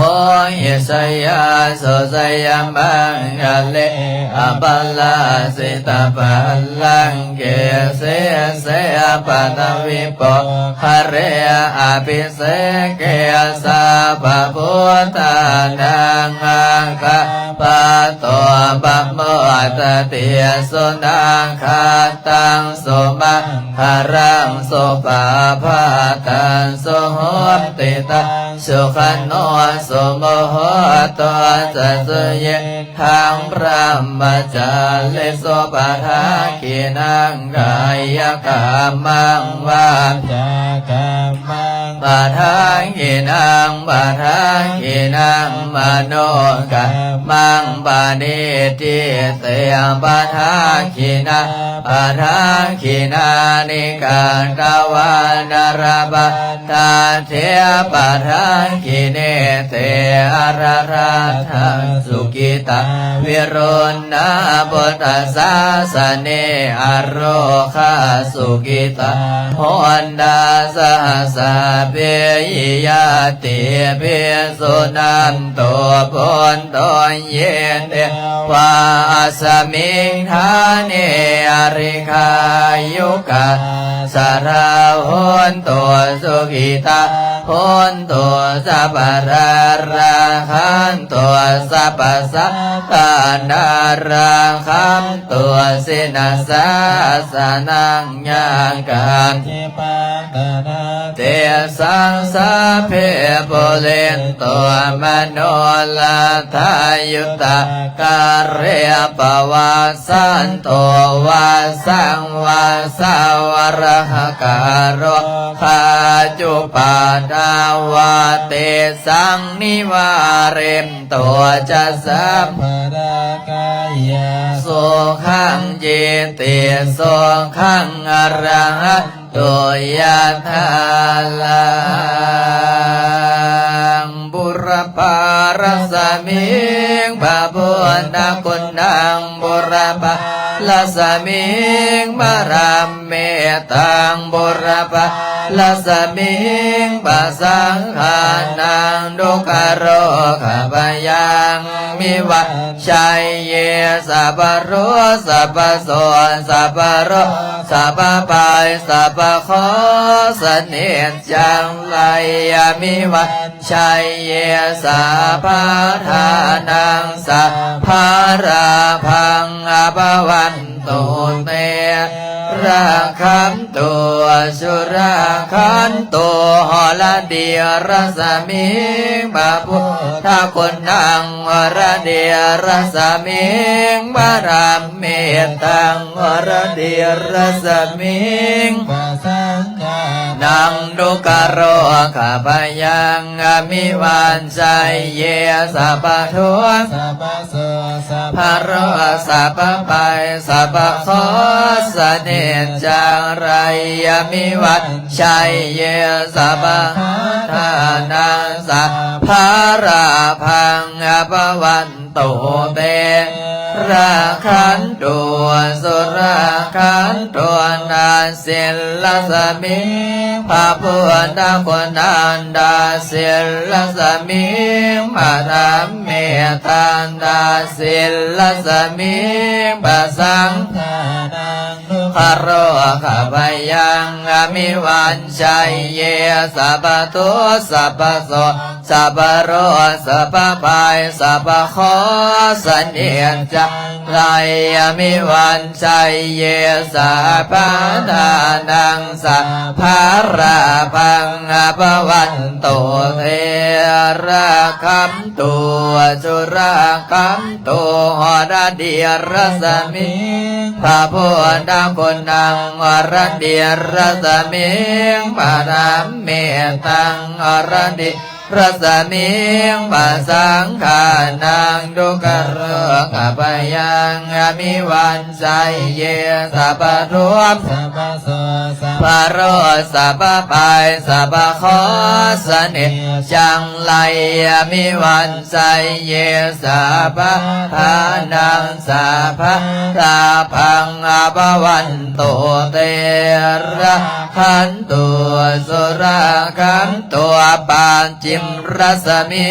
ຫິ ຊະຍາສຸ ຊະຍະມັງຄະເລ ອະພະລາຊິຕະບັນລັງເກ ສີເສ ປະທະວິໂປຄະເລ ອະພິເສເກ ສັບພະພຸດທານັງ ອາຄາປະໂຕ ປະໂມດຕະຕິ ສຸນາຄະຕັງ ສຸມັງຄະລັງ ສຸປະພາຕັງ ສຸໂຫຕິຕັງ ສຸຂະໂນ ສຸໂມໂຫໂຕ ຈະສຸຍິດທັງ ບຣະມະຈາລີ ສຸປະທັກຂິນັງ ກາຍະກຳມັງ ວາຈາກຳມັງ ປະທັກຂິນັງ ປະທັກຂິນັງ ມະໂນກຳມັງ ປະນິດທິເຕ ປະທັກຂິນາ ປະທັກຂິນານິ ກັດຕະວາ ນະລະພັນທະເທ ປະທັກຂິເນເຕ ອະລະລະທັງ ສຸກິຕາ ວິລຸນນາ ພຸດທະສາສະເນ ອາໂລຄາ ສຸກິຕາ ໂຫນດາ ສະຫັດສະເປຫິ ຍາຕິປິ ສຸນັນຕຸ ປຸນຕຸ ເຢ ເຕວາ ອັດສະມິງຖາເນ ອະລິຄາຍຸກາ ສະດາ ໂຫນຕຸ ສຸກິຕາ ໂຫນຕຸ ສັບພະດາ ລັກຂັນຕຸ ສັບພະສັດຕານາ ລັກຂັນຕຸ ສິນນະສາສະນັງ ຍາກາ ເຕສັງ ສັບເພ ປຸເຣນຕຸ ມະໂນລະທາ ຍຸດທາກາເຣ ປະວັດ ສັນໂຕ ວາສັງ ວາສາ ວະຣະຫະກາໂຣ ຄາຈຸປາດາວາ ເຕສັງ ນິວາເຣນຕຸ ຈະສາພະດາກາຍາ ສຸຂັງ ຈິດຕິ ສຸຂັງ ອະລະຫັນ ໂຕ ຍະຖາ ລັງ ບຸຣະພາລັດສະມິງ ພະພຸດທະຄຸນນັງ ບຸຣະພາລັດສະມິງ ພະທຳເມຕັງ ບຸຣະພາລັດສະມິງ ພະສັງຂານັງ ທຸກຂະໂຣຄະພະຍັງ ອາມິວັນ ໄຊເຍ ສັບພະໂຣກ ສັບພະໂສກ ສັບພະໂລກ ສັບພະໄພ ສັບພະເຄາະ ສະເໜດຈັງໄລ ອາມິວັນ ໄຊເຍ ສັບພະທານັງ ສັບພະລາພັງ ອາພະວັນຕຸ ເຕ ລັກຂັນຕຸ ສຸລັກຂັນຕຸ ຫົລະດີລັດສະມິງ ພະພຸດທະຄຸນນັງ ຫົລະດີລັດສະມິງ ພະທຳເມຕັງ ຫົລະດີລັດສະມິງ ພະສັງ ນັງ ທຸກຂະໂຣຄະພະຍັງ ອາມິວັນ ໄຊເຍ ສັບພະທຸກ ສັບພະໂສກ ສັບພະໂລກ ສັບພະໄພ ສັບພະເຄາະ ສະເໜດຈັງໄລ ອາມິວັນ ໄຊເຍ ສັບພະທານັງ ສັບພະລາພັງ ອາພະວັນ ຕຸ ເຕ ລັກຂັນຕຸ ສຸລັກຂັນຕຸ ນັດສິນລັດສະມິງ ພະພຸດທະຄຸນນັງ ນັດສິນລັດສະມິງ ພະທຳເມຕັງ ນັດສິນລັດສະມິງ ພະສັງ ຄະໂຣຄະພະຍັງ ອາມິວັນ ໄຊເຍ ສັບພະທຸກ ສັບພະໂສກ ສັບພະໂລກ ສັບພະໄພ ສັບພະເຄາະ ສະເໜດຈັງໄລ ອາມິວັນ ໄຊເຍ ສັບພະທານັງ ສັບພະລາພັງ ອາພະວັນຕຸ ເຕ ລັກຂັນຕຸ ສຸລັກຂັນຕຸ ຫົລະດີລັດສະມິງ ພະພຸດທະຄຸນນັງ ຫົລະດີລັດສະມິງ ພະທຳເມຕັງ ຫົລະດີລັດສະມິງ ພະສັງຂານັງ ທຸກຂະໂຣຄະພະຍັງ ອາມິວັນ ໄຊເຍ ສັບພະທຸກ ສັບພະໂສກ ສັບພະໂລກ ສັບພະໄພ ສັບພະເຄາະ ສະເໜດຈັງໄລ ອາມິວັນ ໄຊເຍ ສັບພະທານັງ ສັບພະລາພັງ ອາພະວັນຕຸ ເຕ ລັກຂັນຕຸ ສຸລັກຂັນຕຸ ປັດຈິມລັດສະມິ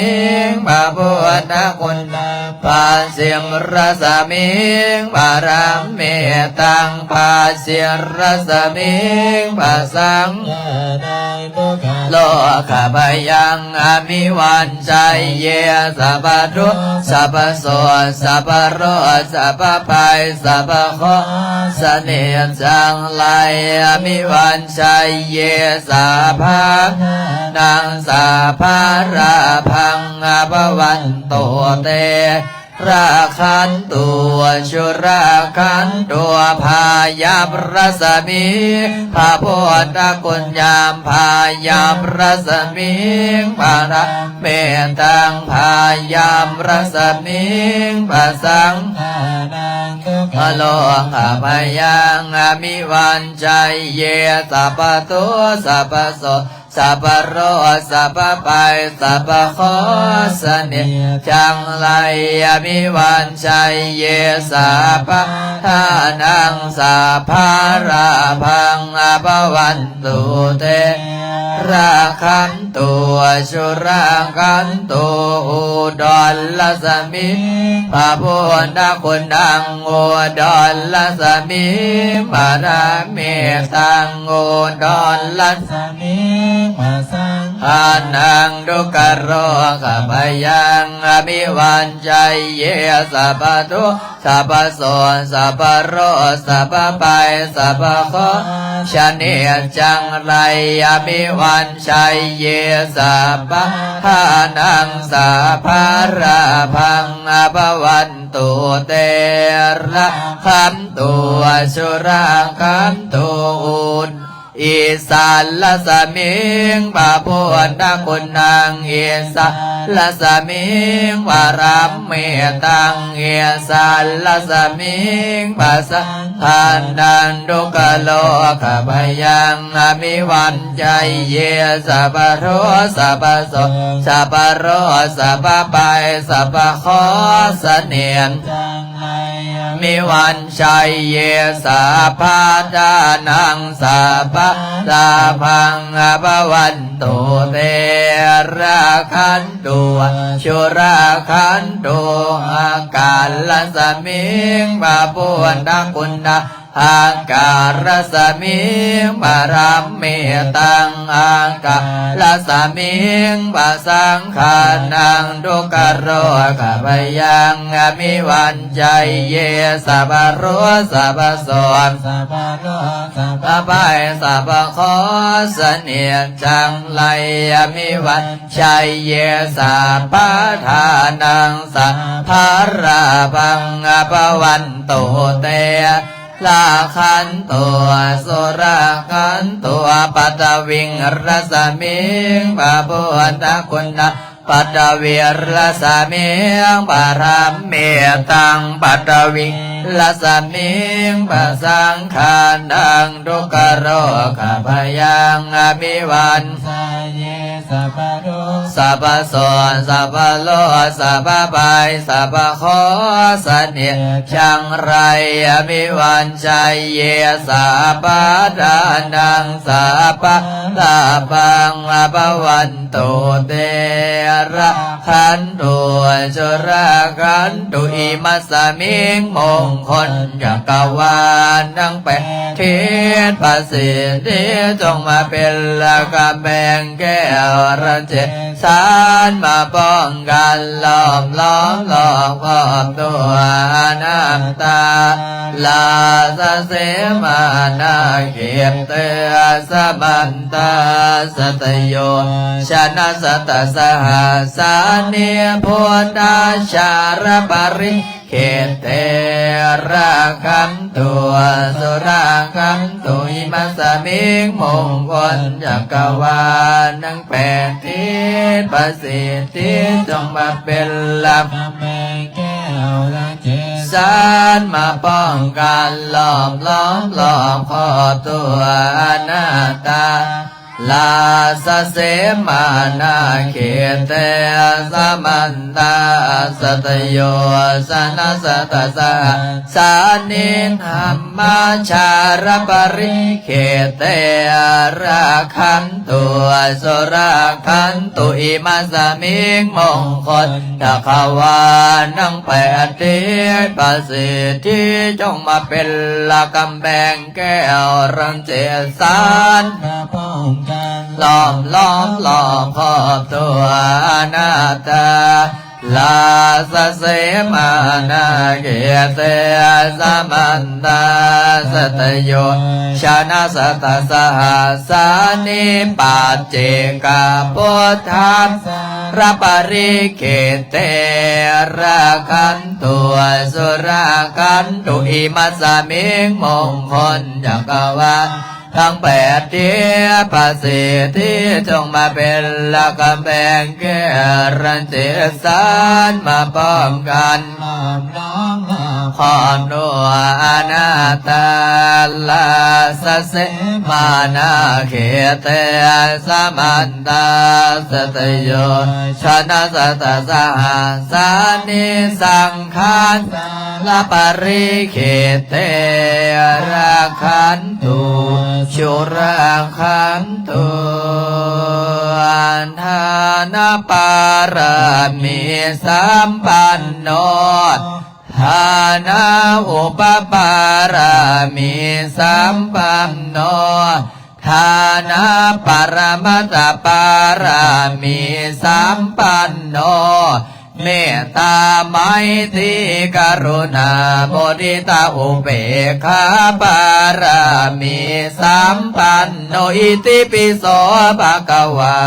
ງ ພະພຸດທະຄຸນນັງ ປັດຈິມລັດສະມິງ ພະທຳເມຕັງ ປັດຈິມລັດສະມິງ ພະສັງ ໂລຄະພະຍັງ ອາມິວັນ ໄຊເຍ ສັບພະທຸກ ສັບພະໂສກ ສັບພະໂລກ ສັບພະໄພ ສັບພະເຄາະ ສະເໜດຈັງໄລ ອາມິວັນ ໄຊເຍ ສັບພະທານັງ ສັບພະລາພັງ ອາພະວັນຕຸ ເຕ ລັກຂັນຕຸ ສຸລັກຂັນຕຸ ພະຍັບລັດສະໝີ ພະພຸດທະຄຸນນາມ ພະຍັບລັດສະໝີ ພະທຳເມຕັງ ພະຍັບລັດສະໝີ ພະສັງ ຄະໂລ ຂະພະຍັງ ອະມິວັນໄຊເຍ ສັບພະໂຕ ສັບພະໂສ ສັບພະໂລ ສັບພະໄພ ສັບພະໂຄ ສະເນຈັງໄລ ອະມິວັນໄຊເຍ ສັບພະທານັງ ສັບພະລາພັງ ອາພະວັນຕຸເຕ ລັກຂັນ ຕຸ ສຸລັກຂັນຕຸ ອຸດົນລັດສະໝີ ພະພຸດທະຄຸນນາງ ອຸດົນລັດສະໝີ ພະທຳເມຕັງ ອຸດົນລັດສະໝີ ພະສັງຄານັງ ທຸກຂະໂລ ຂະພະຍັງ ອະມິວັນໄຊເຍ ສັບພະໂຕ ສັບພະໂສ ສັບພະໂລ ສັບພະໄພ ສັບພະໂຄ ສະເນຈັງໄລ ອະມິວັນໄຊເຍ ສັບພະທານັງ ສັບພະລາພັງ ອາພະວັນຕຸເຕ ລັກຂັນຕຸ ສຸລັກຂັນຕຸ ອຸ ອິສານລັດສະໝີ ພະພຸດທະຄຸນນາງ ອິສານລັດສະໝີ ພະທຳເມຕັງ ອິສານລັດສະໝີ ພະສັງຄານັງ ທຸກຂະໂລ ຂະພະຍັງ ອະມິວັນໄຊເຍ ສັບພະໂຕ ສັບພະໂສ ສັບພະໂລ ສັບພະໄພ ສັບພະໂຄ ສະເນ ອະມິວັນໄຊເຍ ສັບພະທານັງ ສັບພະລາພັງ ອາພະວັນຕຸເຕ ລັກຂັນຕຸ ສຸລັກຂັນຕຸ ອາການລັດສະໝີ ພະພຸດທະຄຸນນາງ ອາການລັດສະໝີ ພະທຳເມຕັງ ອາການລັດສະໝີ ພະສັງຄານັງ ທຸກຂະໂລ ຂະພະຍັງ ອະມິວັນໄຊເຍ ສັບພະໂຕ ສັບພະໂສ ສັບພະໂລ ສັບພະໄພ ສັບພະໂຄ ສະເນຈັງໄລ ອະມິວັນໄຊເຍ ສັບພະທານັງ ສັບພະລາພັງ ອາພະວັນຕຸເຕ ລັກຂັນຕຸ ສຸລັກຂັນຕຸ ປັດທະວິງລັດສະໝີ ພະພຸດທະຄຸນນາງ ປັດທະວິງລັດສະໝີ ພະທຳເມຕັງ ປັດທະວິງລັດສະໝີ ພະສັງຄານັງ ທຸກຂະໂລ ຂະພະຍັງ ອະມິວັນ ສັບພະໂຕ ສັບພະໂສ ສັບພະໂລ ສັບພະໄພ ສັບພະໂຄ ສະເນຈັງໄລ ອະມິວັນໄຊເຍ ສັບພະທານັງ ສັບພະລາພັງ ອາພະວັນຕຸເຕ ລັກຂັນຕຸ ສຸລັກຂັນຕຸ ອິມັດສະມິງ ມົງຄົນຈັກກະວານ ທັງແປດທິດ ພະສິດທິ ຈົ່ງມາເປັນລະກຳແພງແກ້ວ ລັງເຈ ສານມາປ້ອງກັນ ລ້ອມລ້ອມລອບຂອບຕົວອະນັດຕາ ລາຊະເສມານາເຂດເຕ ສະມັນຕາ ສັດຕະໂຍຊະນະຊະຕະສະຫັດສານິ ພຸດທະຊາລະປະລິ ເຂດເຕ ລັກຂັນຕຸ ສຸລັກຂັນຕຸ ອິມັດສະມິງ ມົງຄົນຈັກກະວານ ທັງແປດທິດ ພະສິດທິ ຈົ່ງມາເປັນລະກຳແພງແກ້ວ ລັງເຈ ສານມາປ້ອງກັນ ລ້ອມລ້ອມລອບຂອບຕົວອະນັດຕາ ລາຊະເສມານາເຂດເຕ ສະມັນຕາ ສັດຕະໂຍຊະນະຊະຕະສະຫັດສານິ ທຳມະຊາລະປະລິເຂດເຕ ລັກຂັນຕຸ ສຸລັກຂັນຕຸ ອິມັດສະມິງ ມົງຄົນຈັກກະວານ ທັງແປດທິດ ພະສິດທິ ຈົ່ງມາເປັນລະກຳແພງ ແກ້ວລັງເຈສານ ມາປ້ອງກັນ ລ້ອມລ້ອມລອບຂອບຕົວອະນັດຕາ ລາຊະເສມານາເຂດເຕ ສະມັນຕາ ສັດຕະໂຍຊະນະຊະຕະສະຫັດສານິ ປັດເຈກະພຸດທະສາ ລະປະລິກິດເຕ ລັກຂັນຕຸ ສຸລະຂັນຕຸ ອິມັດສະມິງ ມົງຄົນຈັກກະວານ ທັງແປດທິດ ພະສິດທິ ຈົ່ງມາເປັນຫຼັກກຳແພງ ແກ່ເຮົາເຈັດສັນ ມາພ້ອມກັນ ຄອບໜັວອະນາດຕາ ລາຊະເສມານາເຂດເຕ ສະມັນຕາ ສັດຕະໂຍ ຊະນະສັດຕະສະຫັດສານິ ສັງຄານ ລະປະລິກິດເຕ ລັກຂັນຕຸ ສຸລະຂັນຕຸ ທານະປາລະມີສຳປັນໂນ ທານະອຸປະປາລະມີສຳປັນໂນ ທານະປະລະມັດຕະປາລະມີສຳປັນໂນ ເມດຕາ ໄມຕີ ກະລຸນາ ມຸທິຕາ ອຸເບກຂາ ປາລະມີສຳປັນໂນ ອິຕິປິໂສ ພະຄະວາ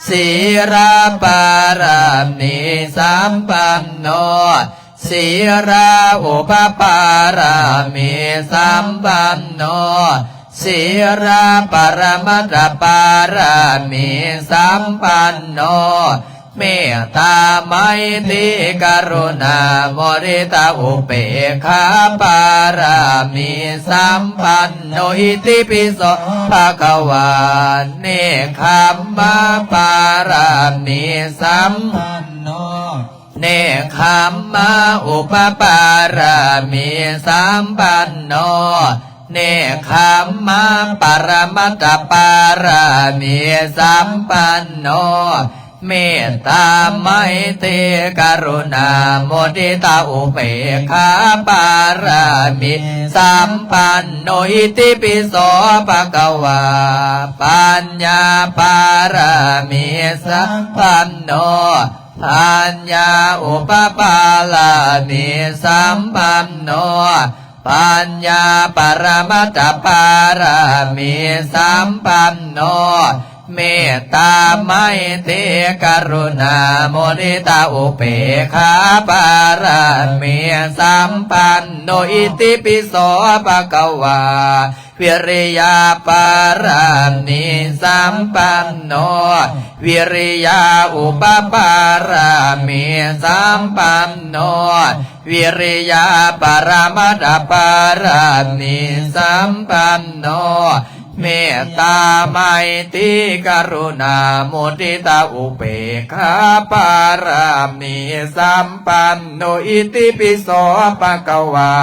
ສີລະປາລະມີສຳປັນໂນ ສີລະອຸປະປາລະມີສຳປັນໂນ ສີລະປະລະມັດຕະປາລະມີສຳປັນໂນ ເມດຕາ ໄມຕີ ກະລຸນາ ມຸທິຕາ ອຸເບກຂາ ປາລະມີສຳປັນໂນ ອິຕິປິໂສ ພະຄະວາ ເນກຂຳມະປາລະມີສຳ ເນກຂຳມະອຸປະປາລະມີສຳປັນໂນ ເນກຂຳມະປະລະມັດຕະປາລະມີສຳປັນໂນ ເມດຕາ ໄມຕີ ກະລຸນາ ມຸທິຕາ ອຸເບກຂາ ປາລະມີສຳປັນໂນ ອິຕິປິໂສ ພະຄະວາ ປັນຍາປາລະມີສຳປັນໂນ ປັນຍາອຸປະປາລະມີສຳປັນໂນ ປັນຍາປະລະມັດຕະປາລະມີສຳປັນໂນ ເມດຕາ ໄມຕີ ກະລຸນາ ມຸທິຕາ ອຸເບກຂາ ປາລະມີສຳປັນໂນ ອິຕິປິໂສ ພະຄະວາ ວິລິຍາປາລະມີສຳປັນໂນ ວິລິຍາອຸປະປາລະມີສຳປັນໂນ ວິລິຍາປະລະມັດຕະປາລະມີສຳປັນໂນ ເມດຕາ ໄມຕີ ກະລຸນາ ມຸທິຕາ ອຸເບກຂາ ປາລະມີສຳປັນໂນ ອິຕິປິໂສ ພະຄະວາ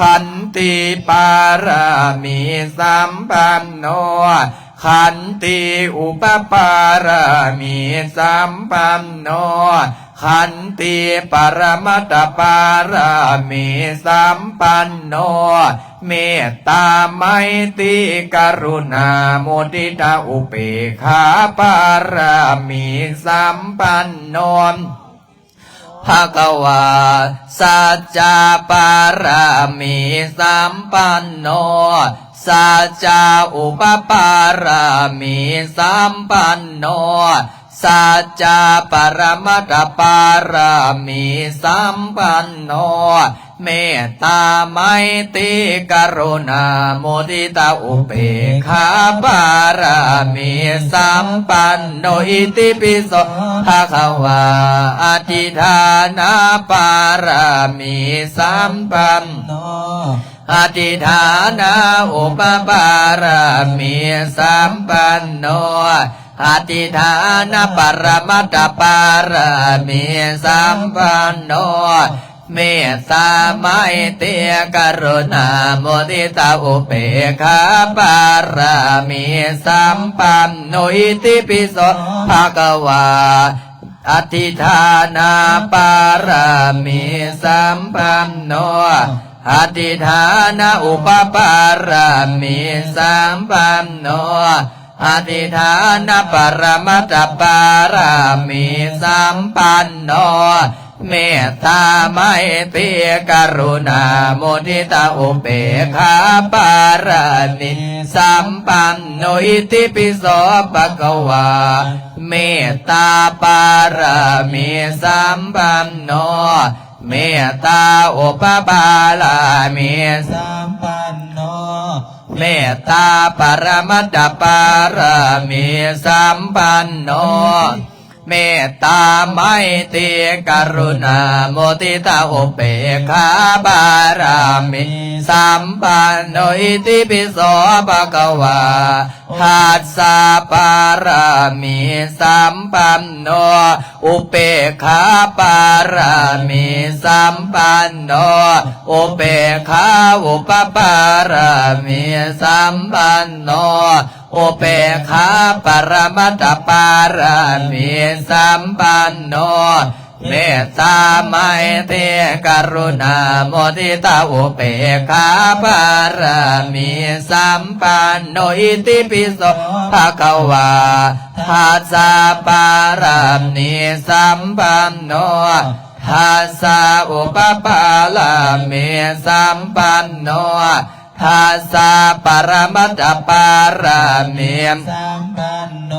ຂັນຕິປາລະມີສຳປັນໂນ ຂັນຕິອຸປະປາລະມີສຳປັນໂນ ຂັນຕິປະລະມັດຕະປາລະມີສຳປັນໂນ ເມດຕາ ໄມຕີ ກະລຸນາ ມຸທິຕາ ອຸເບກຂາ ປາລະມີສຳປັນໂນ ພະຄະວາ ສັດຈະປາລະມີສຳປັນໂນ ສັດຈະອຸປະປາລະມີສຳປັນໂນ ສັດຈະປະລະມັດຕະປາລະມີສຳປັນໂນ ເມດຕາ ໄມຕີ ກະລຸນາ ມຸທິຕາ ອຸເບກຂາ ປາລະມີສຳປັນໂນ ອິຕິປິໂສ ພະຄະວາ ອະທິຖານະປາລະມີສຳປັນໂນ ອະທິຖານະອຸປະປາລະມີສຳປັນໂນ ອະທິຖານະປະລະມັດຕະປາລະມີສຳປັນໂນ ເມດຕາ ໄມຕີ ກະລຸນາ ມຸທິຕາ ອຸເບກຂາ ປາລະມີສຳປັນໂນ ອິຕິປິໂສ ພະຄະວາ ອະທິຖານະປາລະມີສຳປັນໂນ ອະທິຖານະອຸປະປາລະມີສຳປັນໂນ ອະທິຖານະປະລະມັດຕະປາລະມີສຳປັນໂນ ເມດຕາ ໄມຕີ ກະລຸນາ ມຸທິຕາ ອຸເບກຂາ ປາຣະມີ ສຳປັນໂນ ອິຕິປິໂສ ພະຄະວາ ເມດຕາ ປາຣະມີ ສຳປັນໂນ ເມດຕາ ອຸປະປາຣະມີ ສຳປັນໂນ ເມດຕາ ປະຣະມັດຕະປາຣະມີ ສຳປັນໂນ ເມດຕາ ໄມຕີ ກະລຸນາ ມຸທິຕາ ອຸເບກຂາ ປາຣະມີ ສຳປັນໂນ ອິຕິປິໂສ ພະຄະວາ ທັດສະ ປາຣະມີ ສຳປັນໂນ ອຸເບກຂາ ປາຣະມີ ສຳປັນໂນ ອຸເບກຂາ ອຸປະປາຣະມີ ສຳປັນໂນ ອຸເບກຂາ ປະຣະມັດຕະປາຣະມີ ສຳປັນໂນ ເມດຕາ ໄມຕີ ກະລຸນາ ມຸທິຕາ ອຸເບກຂາ ປາຣະມີ ສຳປັນໂນ ອິຕິປິໂສ ພະຄະວາ ທັດສະ ປາຣະມີ ສຳປັນໂນ ທັດສະ ອຸປະປາຣະມີ ສຳປັນໂນ ທັດສະ ປະຣະມັດຕະປາຣະມີ ສຳປັນໂນ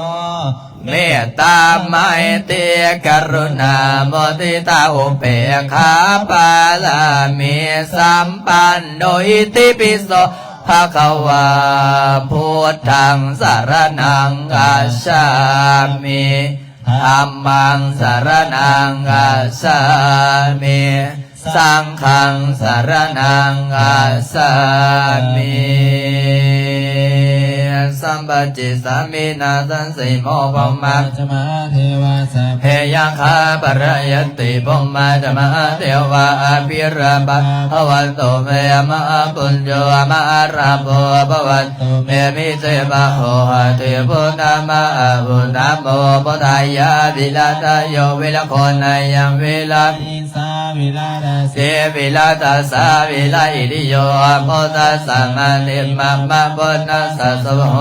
ເມດຕາ ໄມຕີ ກະລຸນາ ມຸທິຕາ ອຸເບກຂາ ປາຣະມີ ສຳປັນໂນ ອິຕິປິໂສ ພະຄະວາ ພຸດທັງ ສະລະນັງ ກັດສາມິ ທຳມັງ ສະລະນັງ ກັດສາມິ ສັງຄັງ ສະລະນັງ ກັດສາມິ ສຳປະຈິດສາມິ ນາສັງ ສີໂມ ພົມມະ ຈະມະຫາເທວາ ສັບເພ ຍັກຂາ ປະລາຍັນຕິ ພົມມະ ຈະມະຫາເທວາ ອະພິລາພາ ພະວັນຕຸ ເມ ມະຫາປຸນໂຍ ມະຫາລາໂພ ພະວັນຕຸ ເມ ມິເຕ ພະໂຫ ອະທິປຸນນາ ມະຫາປຸນນາໂມ ພຸດທາຍາ ວິລາທາໂຍ ວິລະໂຄນາຍັງ ວິລາ ສາ ວິລາດາ ເສ ວິລາດາສາ ວິລາ ອິລິໂຍ ພຸດທັດສະ ມະນິ ມະ ມະ ພຸດທັດສະ ສະວາໂຫ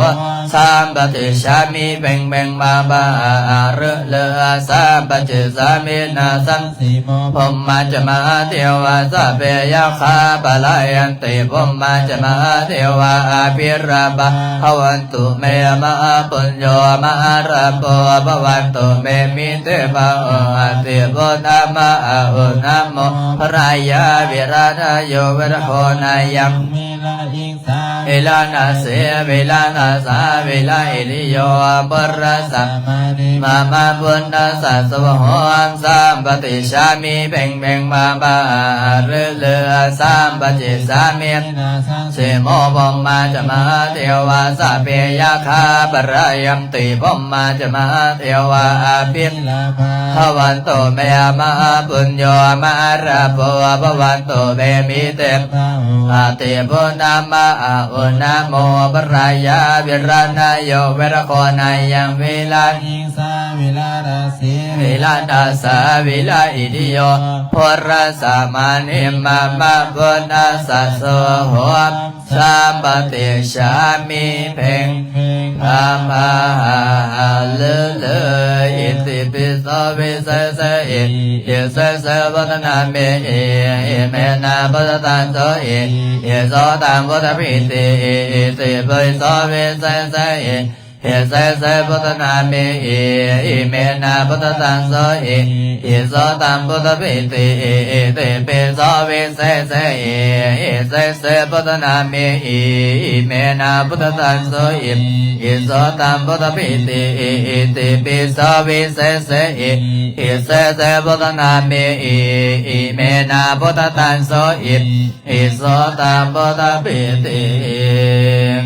ສຳປະຕິສສາມິ ເພັງ ເພັງ ມະ ມະ ຫະ ຫະ ລຶ ລຶ ສຳປະຕິສສາມິ ນາສັງ ສີໂມ ພົມມະ ຈະມະຫາເທວາ ສັບເພ ຍັກຂາ ປະລາຍັນຕິ ພົມມະ ຈະມະຫາເທວາ ອະພິລາພາ ພະວັນ ຕຸ ເມ ມະຫາປຸນໂຍ ມະຫາລາໂພ ພະວັນຕຸ ເມ ມິເຕ ພະໂຫ ອະທິປຸນນາ ມະຫາປຸນນາໂມ ພະລາຍາ ວິລາທາໂຍ ວິລະໂຄນາຍັງ ວິລາ ສາ ວິລາດາເສ ວິລາດາສາ ວິລາ ອິລິໂຍ ປຸດທັດສະ ມະ ມະ ພຸດທັດສະ ສະວາໂຫ ສຳປະຕິສສາມິ ເພັງ ເພັງ ມະ ມະ ຫະ ຫະ ລຶ ລຶ ສຳປະຕິສສາມິ ນາສັງ ສີໂມ ພົມມະ ຈະມະຫາເທວາ ສັບເພ ຍັກຂາ ປະລາຍັນຕິ ພົມມະ ຈະມະຫາເທວາ ອະພິລາພາ ພະວັນຕຸ ເມ ມະຫາປຸນໂຍ ມະຫາລາໂພ ພະວັນຕຸ ເມ ມິເຕ ພະໂຫ ອະທິປຸນນາ ມະຫາປຸນນາໂມ ພະລາຍາ ວິລາທາໂຍ ວິລະໂຄນາຍັງ ວິລາ ສາ ວິລາດາເສ ວິລາດາສາ ວິລາ ອິລິໂຍ ພຸດທັດສະ ມະ ນິ ມະ ມະ ພຸດທັດສະ ໂສ ໂຫ ສຳປະຕິສສາມິ ເພັງ ເພັງ ພະ ພະ ຫະ ຫະ ລຶ ລຶ ອິຕິປິໂສ ວິເສສະ ເອ ເອ ເສ ເສ ພຸດທະນາມິ ເອ ເອ ເມ ນາ ພຸດທະທັງ ໂສ ເອ ເອ ໂສ ຕັງ ພຸດທະພິຕິ ເອ ເອ ຕິປິໂສ ວິເສສະ ເອ ເອ ເສ ເສ ພຸດທະນາມິ ເອ ເອ ເມ ນາ ພຸດທະທັງ ໂສ ເອ ເອ ໂສ ຕັງ ພຸດທະພິຕິ ເອ ເອ ຕິປິໂສ ວິເສສະ ເອ ເອ ເສ ເສ ພຸດທະນາມິ ເອ ເອ ເມ ນາ ພຸດທະທັງ ໂສ ເອ ເອ ໂສ ຕັງ ພຸດທະພິຕິ ເອ ເອ ຕິປິໂສ ວິເສສະ ເອ ເອ ເສ ເສ ພຸດທະນາມິ ເອ ເອ ເມ ນາ ພຸດທະທັງ ໂສ ເອ ເອ ໂສ ຕັງ ພຸດທະພິຕິ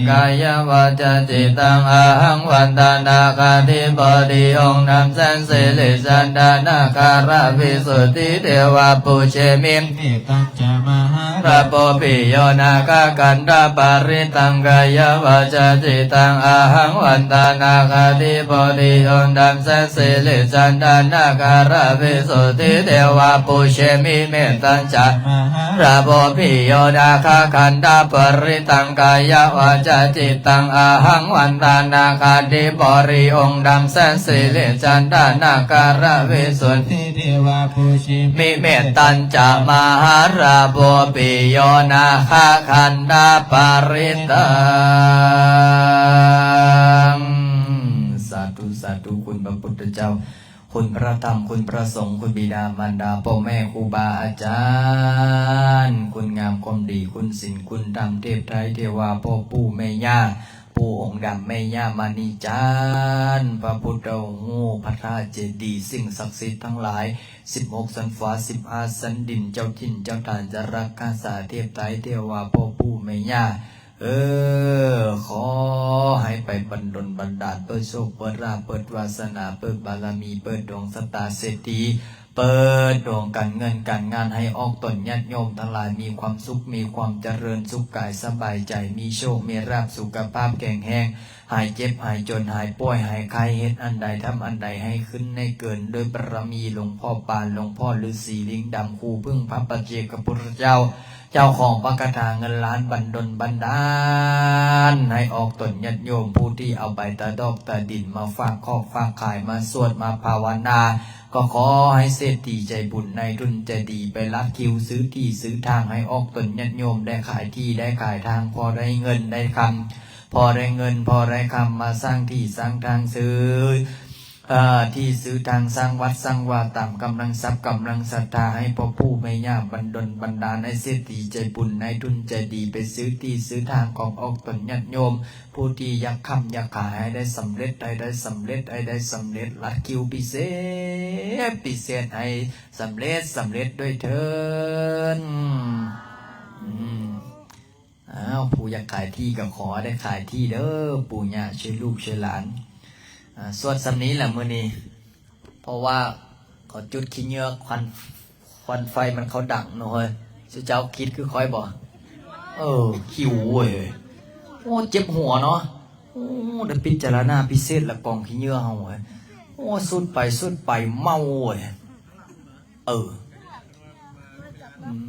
ກາຍະວາຈາຈິດຕັງ ອະຫັງ ວັນດານາຄາທິໂພທິ ອົງນຳແສງສິລິຈັນດານາຄາລະວິສຸດທິເທວະປູເຊມິ ເມຕັນຈະມະຫາລາໂພ ປິໂຍນາຄາຄັນທະປະລິດຕັງ ກາຍະວາຈາຈິດຕັງ ອະຫັງ ວັນດານາຄາທິໂພທິ ອົງນຳແສງສິລິຈັນດານາຄາລະວິສຸດທິເທວະປູເຊມິ ເມຕັນຈະ ລາໂພ ປິໂຍນາຄາຄັນທະປະລິດຕັງ ກາຍະວາຈາຈິດຕັງ ອະຫັງ ວັນດານາ ຄາທິບໍດີອົງດຳແສນສິລິຈັນດານາກາລະວິສຸດທິເທວະພູຊິມິເມດຕັນຈະມະຫາລາໂພປິໂຍນາຄະຄັນດາປະລິຕັງ. ສາທຸ ສາທຸ ຄຸນພະພຸດທະເຈົ້າ ຄຸນພະທຳ ຄຸນພະສົງ ຄຸນບິດາມານດາ ພໍ່ແມ່ຄູບາອາຈານ ຄຸນງາມຄວາມດີ ຄຸນສິນຄຸນທຳ ເທບໄທເທວາ ພໍ່ປູ່ແມ່ຍ່າ ປູ່ອົງດຳ ແມ່ຍ່າມະນີຈັນ ພະພຸດທະຮູບ ພະທາດເຈດີ ສິ່ງສັກສິດທັງຫຼາຍ ສິບຫົກຊັ້ນຟ້າ ສິບຫ້າຊັ້ນດິນ ເຈົ້າຖິ່ນເຈົ້າຖານຈະຮັກກາສາ ເທບໄຕເທວາ ພໍ່ປູ່ແມ່ຍ່າ ເອີ ຂໍໃຫ້ໄປບັນດົນບັນດານ ເປີດໂຊກເປີດລາບ ເປີດວາສະໜາ ເປີດບາລະມີ ເປີດດວງຊະຕາເສດຖີ ເປີດດວງການເງິນການງານ ໃຫ້ອອກຕົນຍາດໂຍມທັງຫຼາຍມີຄວາມສຸກ ມີຄວາມຈະເລີນ ສຸກກາຍສະບາຍໃຈ ມີໂຊກມີລາບ ສຸຂະພາບແຂງແຮງ ຫາຍເຈັບຫາຍຈົນ ຫາຍປ່ວຍຫາຍໄຂ້ ເຮັດອັນໃດທຳອັນໃດໃຫ້ຂຶ້ນໃຫ້ເກີນ ດ້ວຍບາລະມີຫຼວງພໍ່ປານ ຫຼວງພໍ່ລືສີ ລິງດຳ ຄູເພິ່ງ ພະປັດເຈກະພຸດທະເຈົ້າ ເຈົ້າຂອງພະຄາຖາເງິນລ້ານ ບັນດົນບັນດານໃຫ້ອອກຕົນຍາດໂຍມ ຜູ້ທີ່ເອົາໃບຕາດອກຕາດິນມາຝາກຂອກຝາກຂາຍ ມາສວດມາພາວະນາ ກໍຂໍໃຫ້ເສດຖີໃຈບຸນ ນາຍທຶນໃຈດີ ໄປລັດຄິວຊື້ທີ່ຊື້ທາງ ໃຫ້ອອກຕົນຍາດໂຍມ ໄດ້ຂາຍທີ່ໄດ້ຂາຍທາງ ພໍໄດ້ເງິນໄດ້ຄຳ ພໍໄດ້ເງິນພໍໄດ້ຄຳ ມາສ້າງທີ່ສ້າງທາງ ຊື້ ເອີ ທີ່ຊື້ທາງ ສ້າງວັດສ້າງວາ ຕາມກຳລັງຊັບກຳລັງສັດທາ ໃຫ້ພໍ່ປູ່ແມ່ຍ່າບັນດົນບັນດານ ໃຫ້ເສດຖີໃຈບຸນ ນາຍທຶນໃຈດີ ໄປຊື້ທີ່ຊື້ທາງຂອງອອກຕົນຍາດໂຍມ ຜູ້ທີ່ຢາກຄ້ຳຢາກຂາຍ ໃຫ້ໄດ້ສຳເລັດ ໃຫ້ໄດ້ສຳເລັດ ໃຫ້ໄດ້ສຳເລັດ ລັດຄິວພິເສດພິເສດ ໃຫ້ສຳເລັດສຳເລັດດ້ວຍເທີ້ນ. ອືມ ອ້າວ ຜູ້ຢາກຂາຍທີ່ກໍຂໍໄດ້ຂາຍທີ່ເດີ ປູ່ຍ່າຊ່ວຍລູກຊ່ວຍຫຼານ. ອ່າ ສວດສ່ຳນີ້ແຫຼະມື້ນີ້ ເພາະວ່າເຂົາຈຸດຂີ້ເຫຍື້ອ ຄວັນ ຄວັນໄຟມັນເຂົ້າດັງເນາະເຮີ້ຍ. ຊຸເຈົ້າຄິດຄືຂ້ອຍບໍ່? ເອີ ຂິວເວີຍ ໂອ້ ເຈັບຫົວເນາະ. ໂອ້ ໄດ້ພິຈາລະນາພິເສດລະ ກອງຂີ້ເຫຍື້ອເຮົາເວີຍ. ໂອ້ ສູດໄປສູດໄປເມົາເວີຍ. ເອີ ອືມ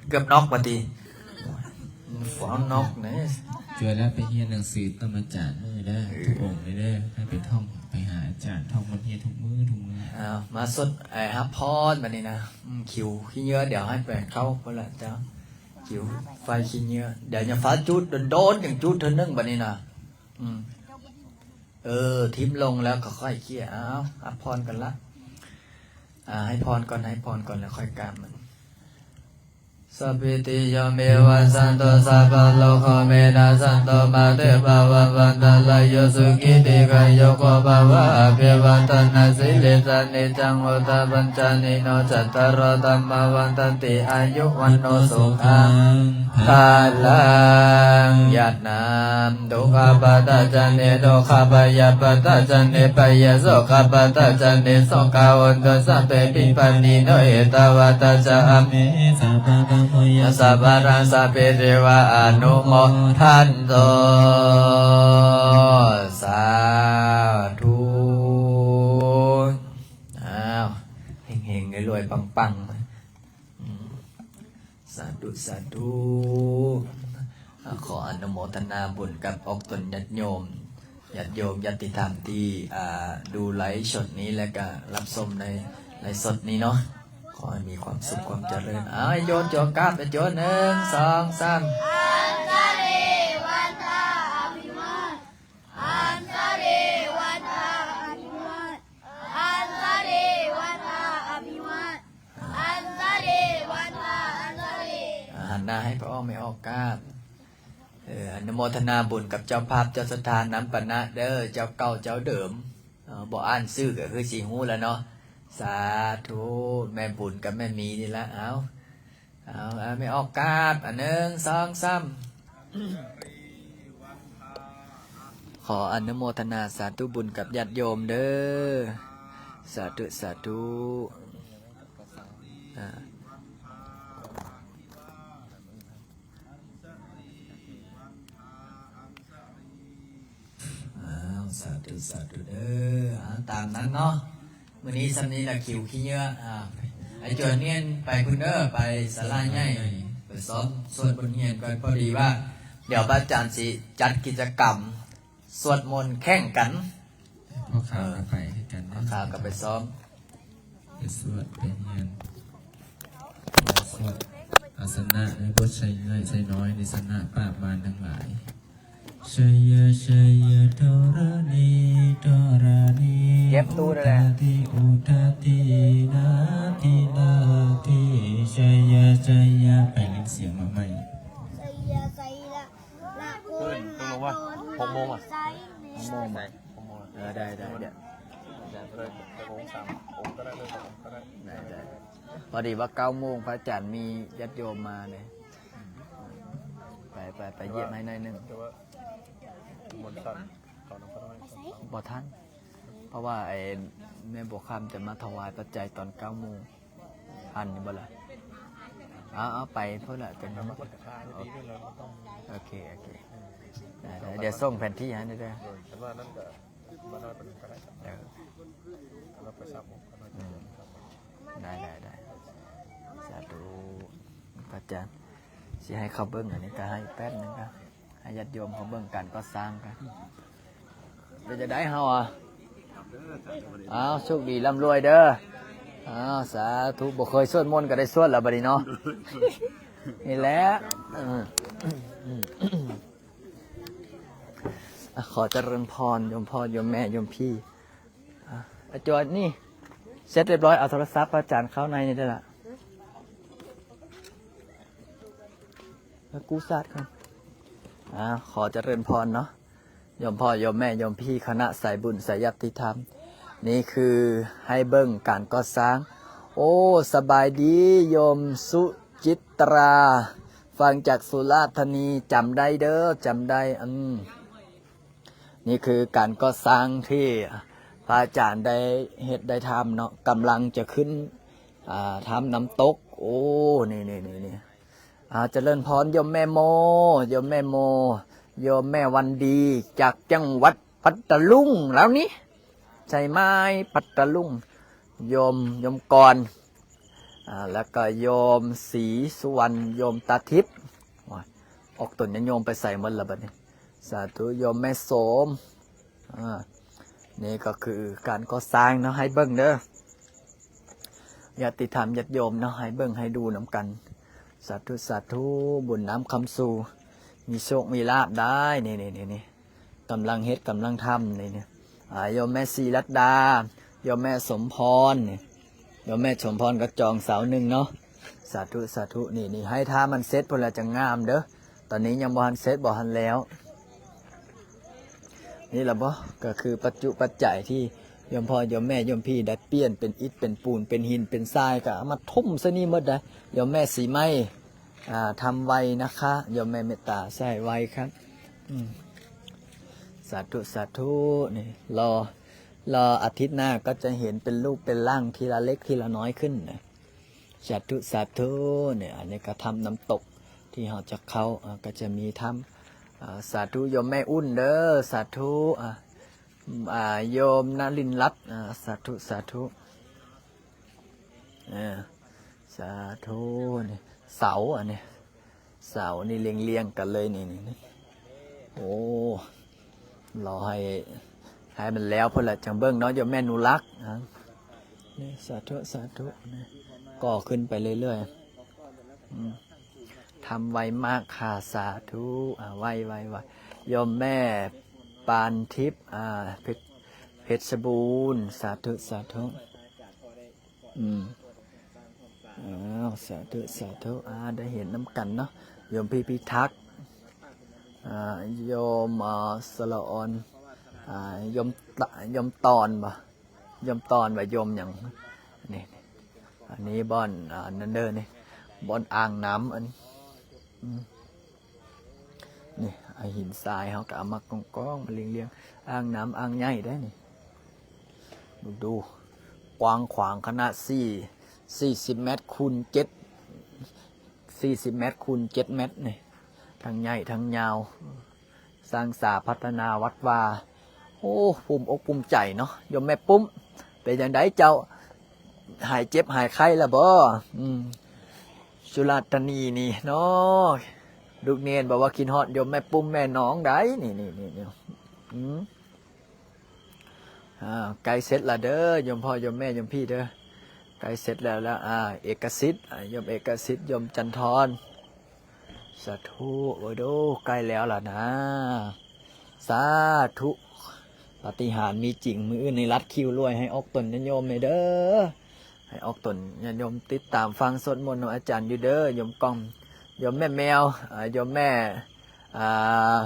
ເກືອບນອກບາດນີ້ ຟ້າວນອກແດ່. ຈວນແລ້ວໄປຮຽນໜັງສືນຳອາຈານເດີ ເອີ ທຸກອົງເດີ ໃຫ້ໄປທ່ອງ ໄປຫາອາຈານ ທ່ອງບົດຮຽນທຸກມື້ ທຸກມື້. ເອົາ ມາສົດ ໄອ້ຮັບພອນບາດນີ້ນະ. ອືມ ຂິວຂີ້ເຫຍື້ອ ດຽວໃຫ້ໄປເຂົ້າພຸ້ນລະເຈົ້າ. ຂິວໄຟຂີ້ເຫຍື້ອ ດຽວຢ່າຟ້າວຈູດ ໂດນໆ ຈັ່ງຈູດເທື່ອໜຶ່ງບາດນີ້ນະ. ອືມ ເອີ ຖິ້ມລົງແລ້ວກໍຄ່ອຍເຄຍ. ເອົາ ຮັບພອນກັນລະ. ອ່າ ໃຫ້ພອນກ່ອນ ໃຫ້ພອນກ່ອນ ແລ້ວຄ່ອຍກາບມັນ. Sabbītiyo vivajjantu, sabbarogo vinassatu, mā te bhavatvantarāyo, sukhī dīghāyuko bhava. Abhivādanasīlissa niccaṃ vuḍḍhāpacāyino, cattāro dhammā vaḍḍhanti, āyu vaṇṇo sukhaṃ balaṃ. ຢາດນ້ຳ Dukkhappattā ca niddukkhā, bhayappattā ca nibbhayā, sokappattā ca nissokā, hontu sabbepi pāṇino. Ettāvatā ca amhehi sambhataṃ puññasampadaṃ, sabbe devā anumodantu. ສາທຸ. ອ້າວ ເຮັງໆ ລວຍໆ ປັງໆ. ອືມ ສາທຸ ສາທຸ. ຂໍອະນຸໂມທະນາບຸນກັບອອກຕົນຍາດໂຍມ ຍາດໂຍມ ຍາດຕິທຳທີ່ ອ່າ ດູໄລຟ໌ສົດນີ້ ແລະກະຮັບຊົມໃນໄລຟ໌ສົດນີ້ເນາະ. ຂໍໃຫ້ມີຄວາມສຸກຄວາມຈະເລີນ. ອ້າວ ໂຍນ ໂຍນ ກາບ ໂຍນ ໜຶ່ງ ສອງ ສາມ. Antare vata abhivat, antare vata abhivat, antare vata abhivat, antare vata, antare. ອ່າ ຫັນໜ້າໃຫ້ພໍ່ອອກແມ່ອອກກາບ. ເອີ ອະນຸໂມທະນາບຸນກັບເຈົ້າພາບເຈົ້າສັດທານຳປະນະເດີ ເຈົ້າເກົ່າເຈົ້າເດີມ. ເອີ ບໍ່ອ່ານຊື່ກໍຄືຊິຮູ້ແລ້ວເນາະ. ສາທຸ ແມ່ບຸນກັບແມ່ມີນີ້ລະ. ເອົາ ເອົາ ເອົາ ແມ່ອອກກາບ ອັນ ໜຶ່ງ ສອງ ສາມ. ຂໍອະນຸໂມທະນາສາທຸບຸນກັບຍາດໂຍມເດີ. ສາທຸ ສາທຸ. ອ່າ ອ້າວ ສາທຸ ສາທຸເດີ. ອ່າ ຕາມນັ້ນເນາະ. ມື້ນີ້ຊ່ຳນີ້ລະ ຂິວຂີ້ເຫຍື້ອ. ອ່າ ໄອ້ຈວນນຽນໄປພຸ້ນເດີ ໄປສາລາໃຫຍ່ ໄປຊ້ອມສວດບົດຮຽນກ່ອນ. ພໍດີວ່າດຽວພະອາຈານຊິຈັດກິດຈະກຳ ສວດມົນແຂ່ງກັນ ພໍ່ຂາວກໍໄປຄືກັນ ພໍ່ຂາວກໍໄປຊ້ອມ ໄປສວດໄປຮຽນ ສວດອາສະນະ ໃນບົດໄຊໃຫຍ່ໄຊນ້ອຍ ໃນຊະນະປາບມານທັງຫຼາຍ ໄຊຍະໄຊຍະທໍຣະນີທໍຣະນີ ເກັບຕູ້ໄດ້ແລ້ວ ອຸດາຕິອຸດາຕິນາທິນາທິ ໄຊຍະໄຊຍະ ໄປຫຼິ້ນສຽງມາໃໝ່ ໄຊຍະໄຊຍະ ລະໂກນລະໂກນ ຫົກໂມງ ບໍ່? ຫົກໂມງ ຫົກໂມງ ເອີ ໄດ້ ໄດ້ ໄດ້ ໄດ້ ໄດ້ ໄດ້ ພໍດີວ່າເກົ້າໂມງ ພະອາຈານມີຍາດໂຍມມາເດ້ ໄປ ໄປ ໄປຢ້ຽມໃຫ້ໜ້ອຍໜຶ່ງ ແຕ່ວ່າມັນສັ້ນ ເຂົານຳພະນ້ອຍ ບໍ່ທັນ ເພາະວ່າໄອ້ແມ່ບົວຄຳຈະມາຖວາຍປັດໄຈຕອນເກົ້າໂມງ ທັນຢູ່ບໍ່ລະ? ເອົາ ເອົາໄປພຸ້ນລະ ຈັກໜ້ອຍ ໂອເຄ ໂອເຄ ໄດ້ ໄດ້ ດຽວສົ່ງແຜນທີ່ໃຫ້ເດີ ເອີ ໄດ້ ໄດ້ ໄດ້ ສາທຸ ພະອາຈານ ຊິໃຫ້ເຂົາເບິ່ງ ອັນນີ້ກໍໃຫ້ແປັບໜຶ່ງກໍ ໃຫ້ຍາດໂຍມເຂົາເບິ່ງການກໍ່ສ້າງກັນ ເປັນຈັ່ງໃດເຮົາອະ? ອ້າວ ໂຊກດີລ່ຳລວຍເດີ ອ້າວ ສາທຸ ບໍ່ເຄີຍສວດມົນກໍໄດ້ສວດແລ້ວບັດນີ້ເນາະ ນີ້ແຫຼະ ເອີ ຂໍຈະເລີນພອນ ໂຍມພໍ່ ໂຍມແມ່ ໂຍມພີ່ ອາ ອາຈອນນີ້ ເສັດຮຽບຮ້ອຍ ເອົາໂທລະສັບພະອາຈານເຂົ້າໃນນີ້ໄດ້ລະ ແລ້ວກູ້ຊາດກ່ອນ ອາ ຂໍຈະເລີນພອນເນາະ ໂຍມພໍ່ ໂຍມແມ່ ໂຍມພີ່ ຄະນະສາຍບຸນ ສາຍຍາດຕິທຳ ນີ້ຄືໃຫ້ເບິ່ງການກໍ່ສ້າງ ໂອ້ ສະບາຍດີ ໂຍມສຸຈິດຕາ ຟັງຈາກສຸລາດທານີ ຈຳໄດ້ເດີ ຈຳໄດ້ ອືມ ນີ້ຄືການກໍ່ສ້າງທີ່ພະອາຈານໄດ້ເຮັດໄດ້ທຳເນາະ ກຳລັງຈະຂຶ້ນ ອ່າ ທຳນ້ຳຕົກ ໂອ້ ນີ້ ນີ້ ນີ້ ນີ້ ອາ ຈະເລີນພອນ ໂຍມແມ່ໂມ ໂຍມແມ່ໂມ ໂຍມແມ່ວັນດີ ຈາກຈັງຫວັດພັດທະລຸງ ລາວນີ້ ໃຊ່ໄໝ ພັດທະລຸງ ໂຍມ ໂຍມກອນ ອາ ແລ້ວກໍໂຍມສີສຸວັນ ໂຍມຕາທິບ ໂອ້ຍ ອອກຕົນຍາດໂຍມໄປໃສໝົດລະບັດນີ້ ສາທຸ ໂຍມແມ່ໂສມ ອາ ນີ້ກໍຄືການກໍ່ສ້າງເນາະ ໃຫ້ເບິ່ງເດີ ຍາດຕິທຳຍາດໂຍມເນາະ ໃຫ້ເບິ່ງໃຫ້ດູນຳກັນ ສາທຸ ສາທຸ ບຸນນຳຄຳສູ່ ມີໂຊກມີລາບໄດ້ ນີ້ ນີ້ ນີ້ ນີ້ ກຳລັງເຮັດກຳລັງທຳນີ້ ນີ້ ອາ ໂຍມແມ່ສີລັດດາ ໂຍມແມ່ສົມພອນນີ້ ໂຍມແມ່ສົມພອນກໍຈອງເສົາໜຶ່ງເນາະ ສາທຸ ສາທຸ ນີ້ ນີ້ ໃຫ້ຖ້າມັນເສັດພຸ້ນລະຈັ່ງງາມເດີ ຕອນນີ້ຍັງບໍ່ທັນເສັດ ບໍ່ທັນແລ້ວ ນີ້ລະບໍ ກໍຄືປັດຈຸປັດໄຈທີ່ໂຍມພໍ່ໂຍມແມ່ໂຍມພີ່ໄດ້ປ່ຽນເປັນອິດເປັນປູນເປັນຫີນເປັນຊາຍ ກໍເອົາມາຖົມໃສ່ນີ້ໝົດໄດ໋ ໂຍມແມ່ສີໄໝ ອ່າ ທຳໄວນະຄະ ໂຍມແມ່ເມດຕາໃສ່ໄວຄັບ ອືມ ສາທຸ ສາທຸ ນີ້ ລໍ ລໍອາທິດໜ້າກໍຈະເຫັນເປັນຮູບເປັນຮ່າງທີລະເລັກທີລະນ້ອຍຂຶ້ນນະ ສາທຸ ສາທຸ ນີ້ ອັນນີ້ກໍຖ້ຳນ້ຳຕົກທີ່ເຮົາຈະເຂົ້າ ອ່າ ກໍຈະມີຖ້ຳ ອ່າ ສາທຸ ໂຍມແມ່ອຸ່ນເດີ ສາທຸ ອ່າ ອ່າ ໂຍມນະລິນລັດ ອ່າ ສາທຸ ສາທຸ ເອີ ສາທຸ ນີ້ ເສົາ ອັນນີ້ ເສົານີ້ລຽງໆກັນເລີຍ ນີ້ ນີ້ ນີ້ ໂອ້ ລໍໃຫ້ ໃຫ້ມັນແລ້ວພຸ້ນລະຈັ່ງເບິ່ງເນາະ ໂຍມແມ່ໜູລັກ ອ່າ ນີ້ ສາທຸ ສາທຸ ນີ້ ກໍ່ຂຶ້ນໄປເລື້ອຍໆ ອືມ ທຳໄວມາກຄ່ະ ສາທຸ ອ່າ ໄວ ໄວ ໄວ ໂຍມແມ່ປານທິບ ອ່າ ເພັດ ເພັດຊະບູນ ສາທຸ ສາທຸ ອືມ ອ້າວ ສາທຸ ສາທຸ ອ່າ ໄດ້ເຫັນນຳກັນເນາະ ໂຍມພີ່ພິທັກ ອ່າ ໂຍມ ອ່າ ສະລະອອນ ອ່າ ໂຍມ ໂຍມຕອນບໍ ໂຍມຕອນວ່າໂຍມຫຍັງ ນີ້ ອັນນີ້ບ່ອນ ອ່າ ນັ້ນເດີ ນີ້ ບ່ອນອ່າງນ້ຳ ອັນ ອືມ ນີ້ ອາ ຫີນຊາຍເຮົາກໍເອົາມາກອງໆ ມາລຽງໆ ອ່າງນ້ຳອ່າງໃຫຍ່ໄດ໋ນີ້ ດູ ກວ້າງຂວາງຂະໜາດສີ່ ສີ່ສິບແມັດຄູນເຈັດ ສີ່ສິບແມັດຄູນເຈັດແມັດນີ້ ທັງໃຫຍ່ທັງຍາວ ສ້າງສາພັດທະນາວັດວາ ໂອ້ ພູມອົກພູມໃຈເນາະ ໂຍມແມ່ປຸ້ມ ເປັນຈັ່ງໃດເຈົ້າ ຫາຍເຈັບຫາຍໄຂ້ລະບໍ? ອືມ ສຸລາດທານີນີ້ເນາະ ລູກເນນບອກວ່າຄິດຮອດໂຍມແມ່ປຸ້ມແມ່ນອງໃດ໋ ນີ້ ນີ້ ນີ້ ນີ້ ອືມ ອ່າ ໃກ້ເສັດລະເດີ ໂຍມພໍ່ໂຍມແມ່ໂຍມພີ່ເດີ ໃກ້ເສັດແລ້ວລະ. ອ່າ ເອກະສິດ ອ່າ ໂຍມເອກະສິດ ໂຍມຈັນທອນ ສາທຸ. ໂອ້ໂດ ໃກ້ແລ້ວລະນາ ສາທຸ. ປາຕິຫານມີຈິງ ມື້ອື່ນໃຫ້ລັດຄິວລວຍ ໃຫ້ອອກຕົນຍາດໂຍມແດ່ເດີ ໃຫ້ອອກຕົນຍາດໂຍມ ຕິດຕາມຟັງສວດມົນນຳອາຈານຢູ່ເດີ ໂຍມກ້ອງ ໂຍມແມ່ແມວ ອ່າ ໂຍມແມ່ ອ່າ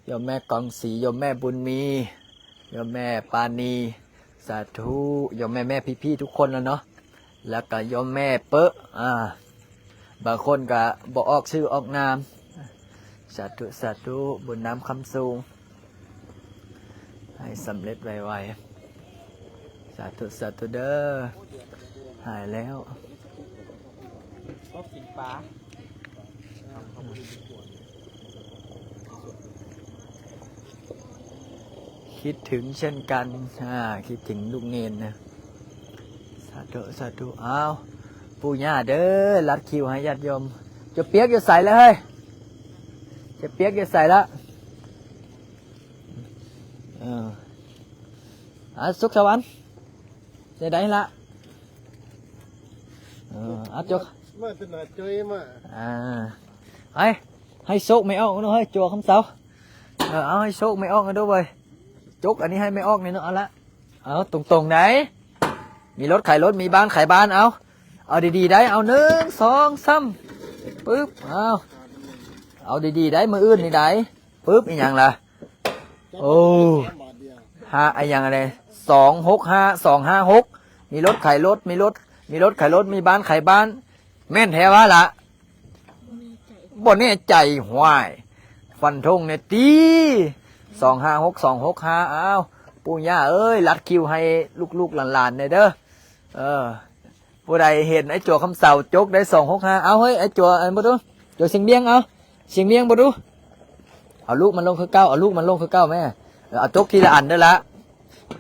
ໂຍມແມ່ກອງສີ ໂຍມແມ່ບຸນມີ ໂຍມແມ່ປານີ ສາທຸ. ໂຍມແມ່ໆ ພີ່ໆ ທຸກຄົນລະເນາະ ແລ້ວກະໂຍມແມ່ເປິ ອ່າ ບາງຄົນກະບໍ່ອອກຊື່ອອກນາມ ສາທຸ ສາທຸ. ບຸນນຳຄຳສູງ ໃຫ້ສຳເລັດໄວໆ ສາທຸ ສາທຸເດີ ຫາຍແລ້ວ ກໍກິນປາ ຄິດເຖິງເຊັ່ນກັນ ອ່າ ຄິດເຖິງລູກເນນນະ ສາທຸ ສາທຸ. ອ້າວ ປູ່ຍ່າເດີ ລັດຄິວໃຫ້ຍາດໂຍມ. ຈະປຽກຢູ່ໃສລະເຮີ້ຍ ຈະປຽກຢູ່ໃສລະ? ເອີ ອ່າ ສຸກສະຫວັນ ຈະໄດ້ລະ ເອີ ອ່າ ຈົກ ມາແຕ່ໜ້າຈ້ອຍມາ ອ່າ ໃຫ້ ໃຫ້ໂຊກແມ່ອອກເນາະເຮີ້ຍ ຈົວຄຳເຊົາ. ເອີ ເອົາໃຫ້ໂຊກແມ່ອອກເດີເວີຍ ຈົກອັນນີ້ໃຫ້ແມ່ອອກແດ່ເນາະ. ເອົາລະ ເອົາຕົງໆ ໄດ໋ ມີລົດຂາຍລົດ ມີບ້ານຂາຍບ້ານ. ເອົາ ເອົາດີໆ ໄດ໋ ເອົາ ໜຶ່ງ ສອງ ສາມ ປຶບ ເອົາ ເອົາດີໆ ໄດ໋ ມື້ອື່ນນີ້ໄດ໋ ປຶບ ອີຫຍັງລະ? ໂອ້ ຫ້າ ອີຫຍັງລະ ສອງຫົກຫ້າ ສອງຫ້າຫົກ ມີລົດຂາຍລົດ ມີລົດ ມີລົດຂາຍລົດ ມີບ້ານຂາຍບ້ານ ແມ່ນແທ້ຫວາລະ? ບໍ່ແນ່ໃຈ ຫ້ວຍ ຟັນທົງແດ່ຕິ ສອງຫ້າຫົກ ສອງຫົກຫ້າ. ອ້າວ ປູ່ຍ່າເອີຍ ລັດຄິວໃຫ້ລູກໆ ຫຼານໆ ແດ່ເດີ ເອີ. ຜູ້ໃດເຫັນໄອ້ຈົວຄຳເຊົາຈົກໄດ້ ສອງຫົກຫ້າ ເອົາເຮີ້ຍ ໄອ້ຈົວ ອັນບໍ່ດູ ຈົວຊຽງບຽງ ເອົາ ຊຽງບຽງບໍ່ດູ ເອົາລູກມັນລົງຄືເກົ່າ ເອົາລູກມັນລົງຄືເກົ່າແມ່. ເອີ ເອົາຈົກທີລະອັນເດີລະ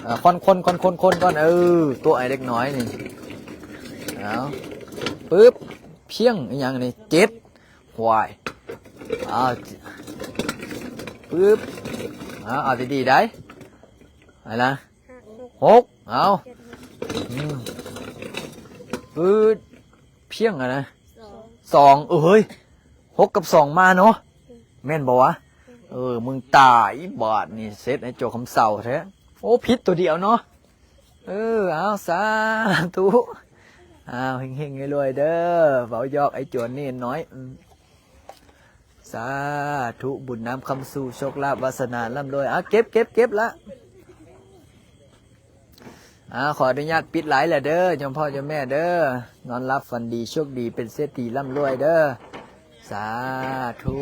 ເອີ ຄົນໆໆໆກ່ອນ ເອີ ຕົວໄອ້ເດັກນ້ອຍນີ້ ເອົາ ປຶບ ພຽງ ອີຫຍັງນີ້ ເຈັດ ຫວາຍ ເອົາ ປຶບ ເອົາ ເອົາດີໆ ໄດ໋ ໄປລະ ຫົກ ເອົາ ອືມ ປຶບ ພຽງ ອະນະ ສອງ ສອງ ເອີ ເຮີ້ຍ ຫົກກັບສອງມາເນາະ ແມ່ນບໍ່ວະ? ເອີ ມຶງຕາຍ ບາດນີ້ເສັດໃຫ້ໂຈຄຳເຊົາແທ້. ໂອ້ ຜິດຕົວດຽວເນາະ. ເອີ ເອົາ ສາທຸ ເອົາ ເຮັງໆ ລວຍໆ ເດີ ເວົ້າຢອກໄອ້ໂຈເນນນ້ອຍ ອືມ ສາທຸ ບຸນນຳຄຳສູ່ ໂຊກລາບວາສະໜາລ່ຳລວຍ. ເອົາ ເກັບ ເກັບ ເກັບລະ. ອ່າ ຂໍອະນຸຍາດປິດໄລແລ້ວເດີ ໂຍມພໍ່ໂຍມແມ່ເດີ ນອນຫຼັບຝັນດີ ໂຊກດີ ເປັນເສດຖີລ່ຳລວຍເດີ ສາທຸ.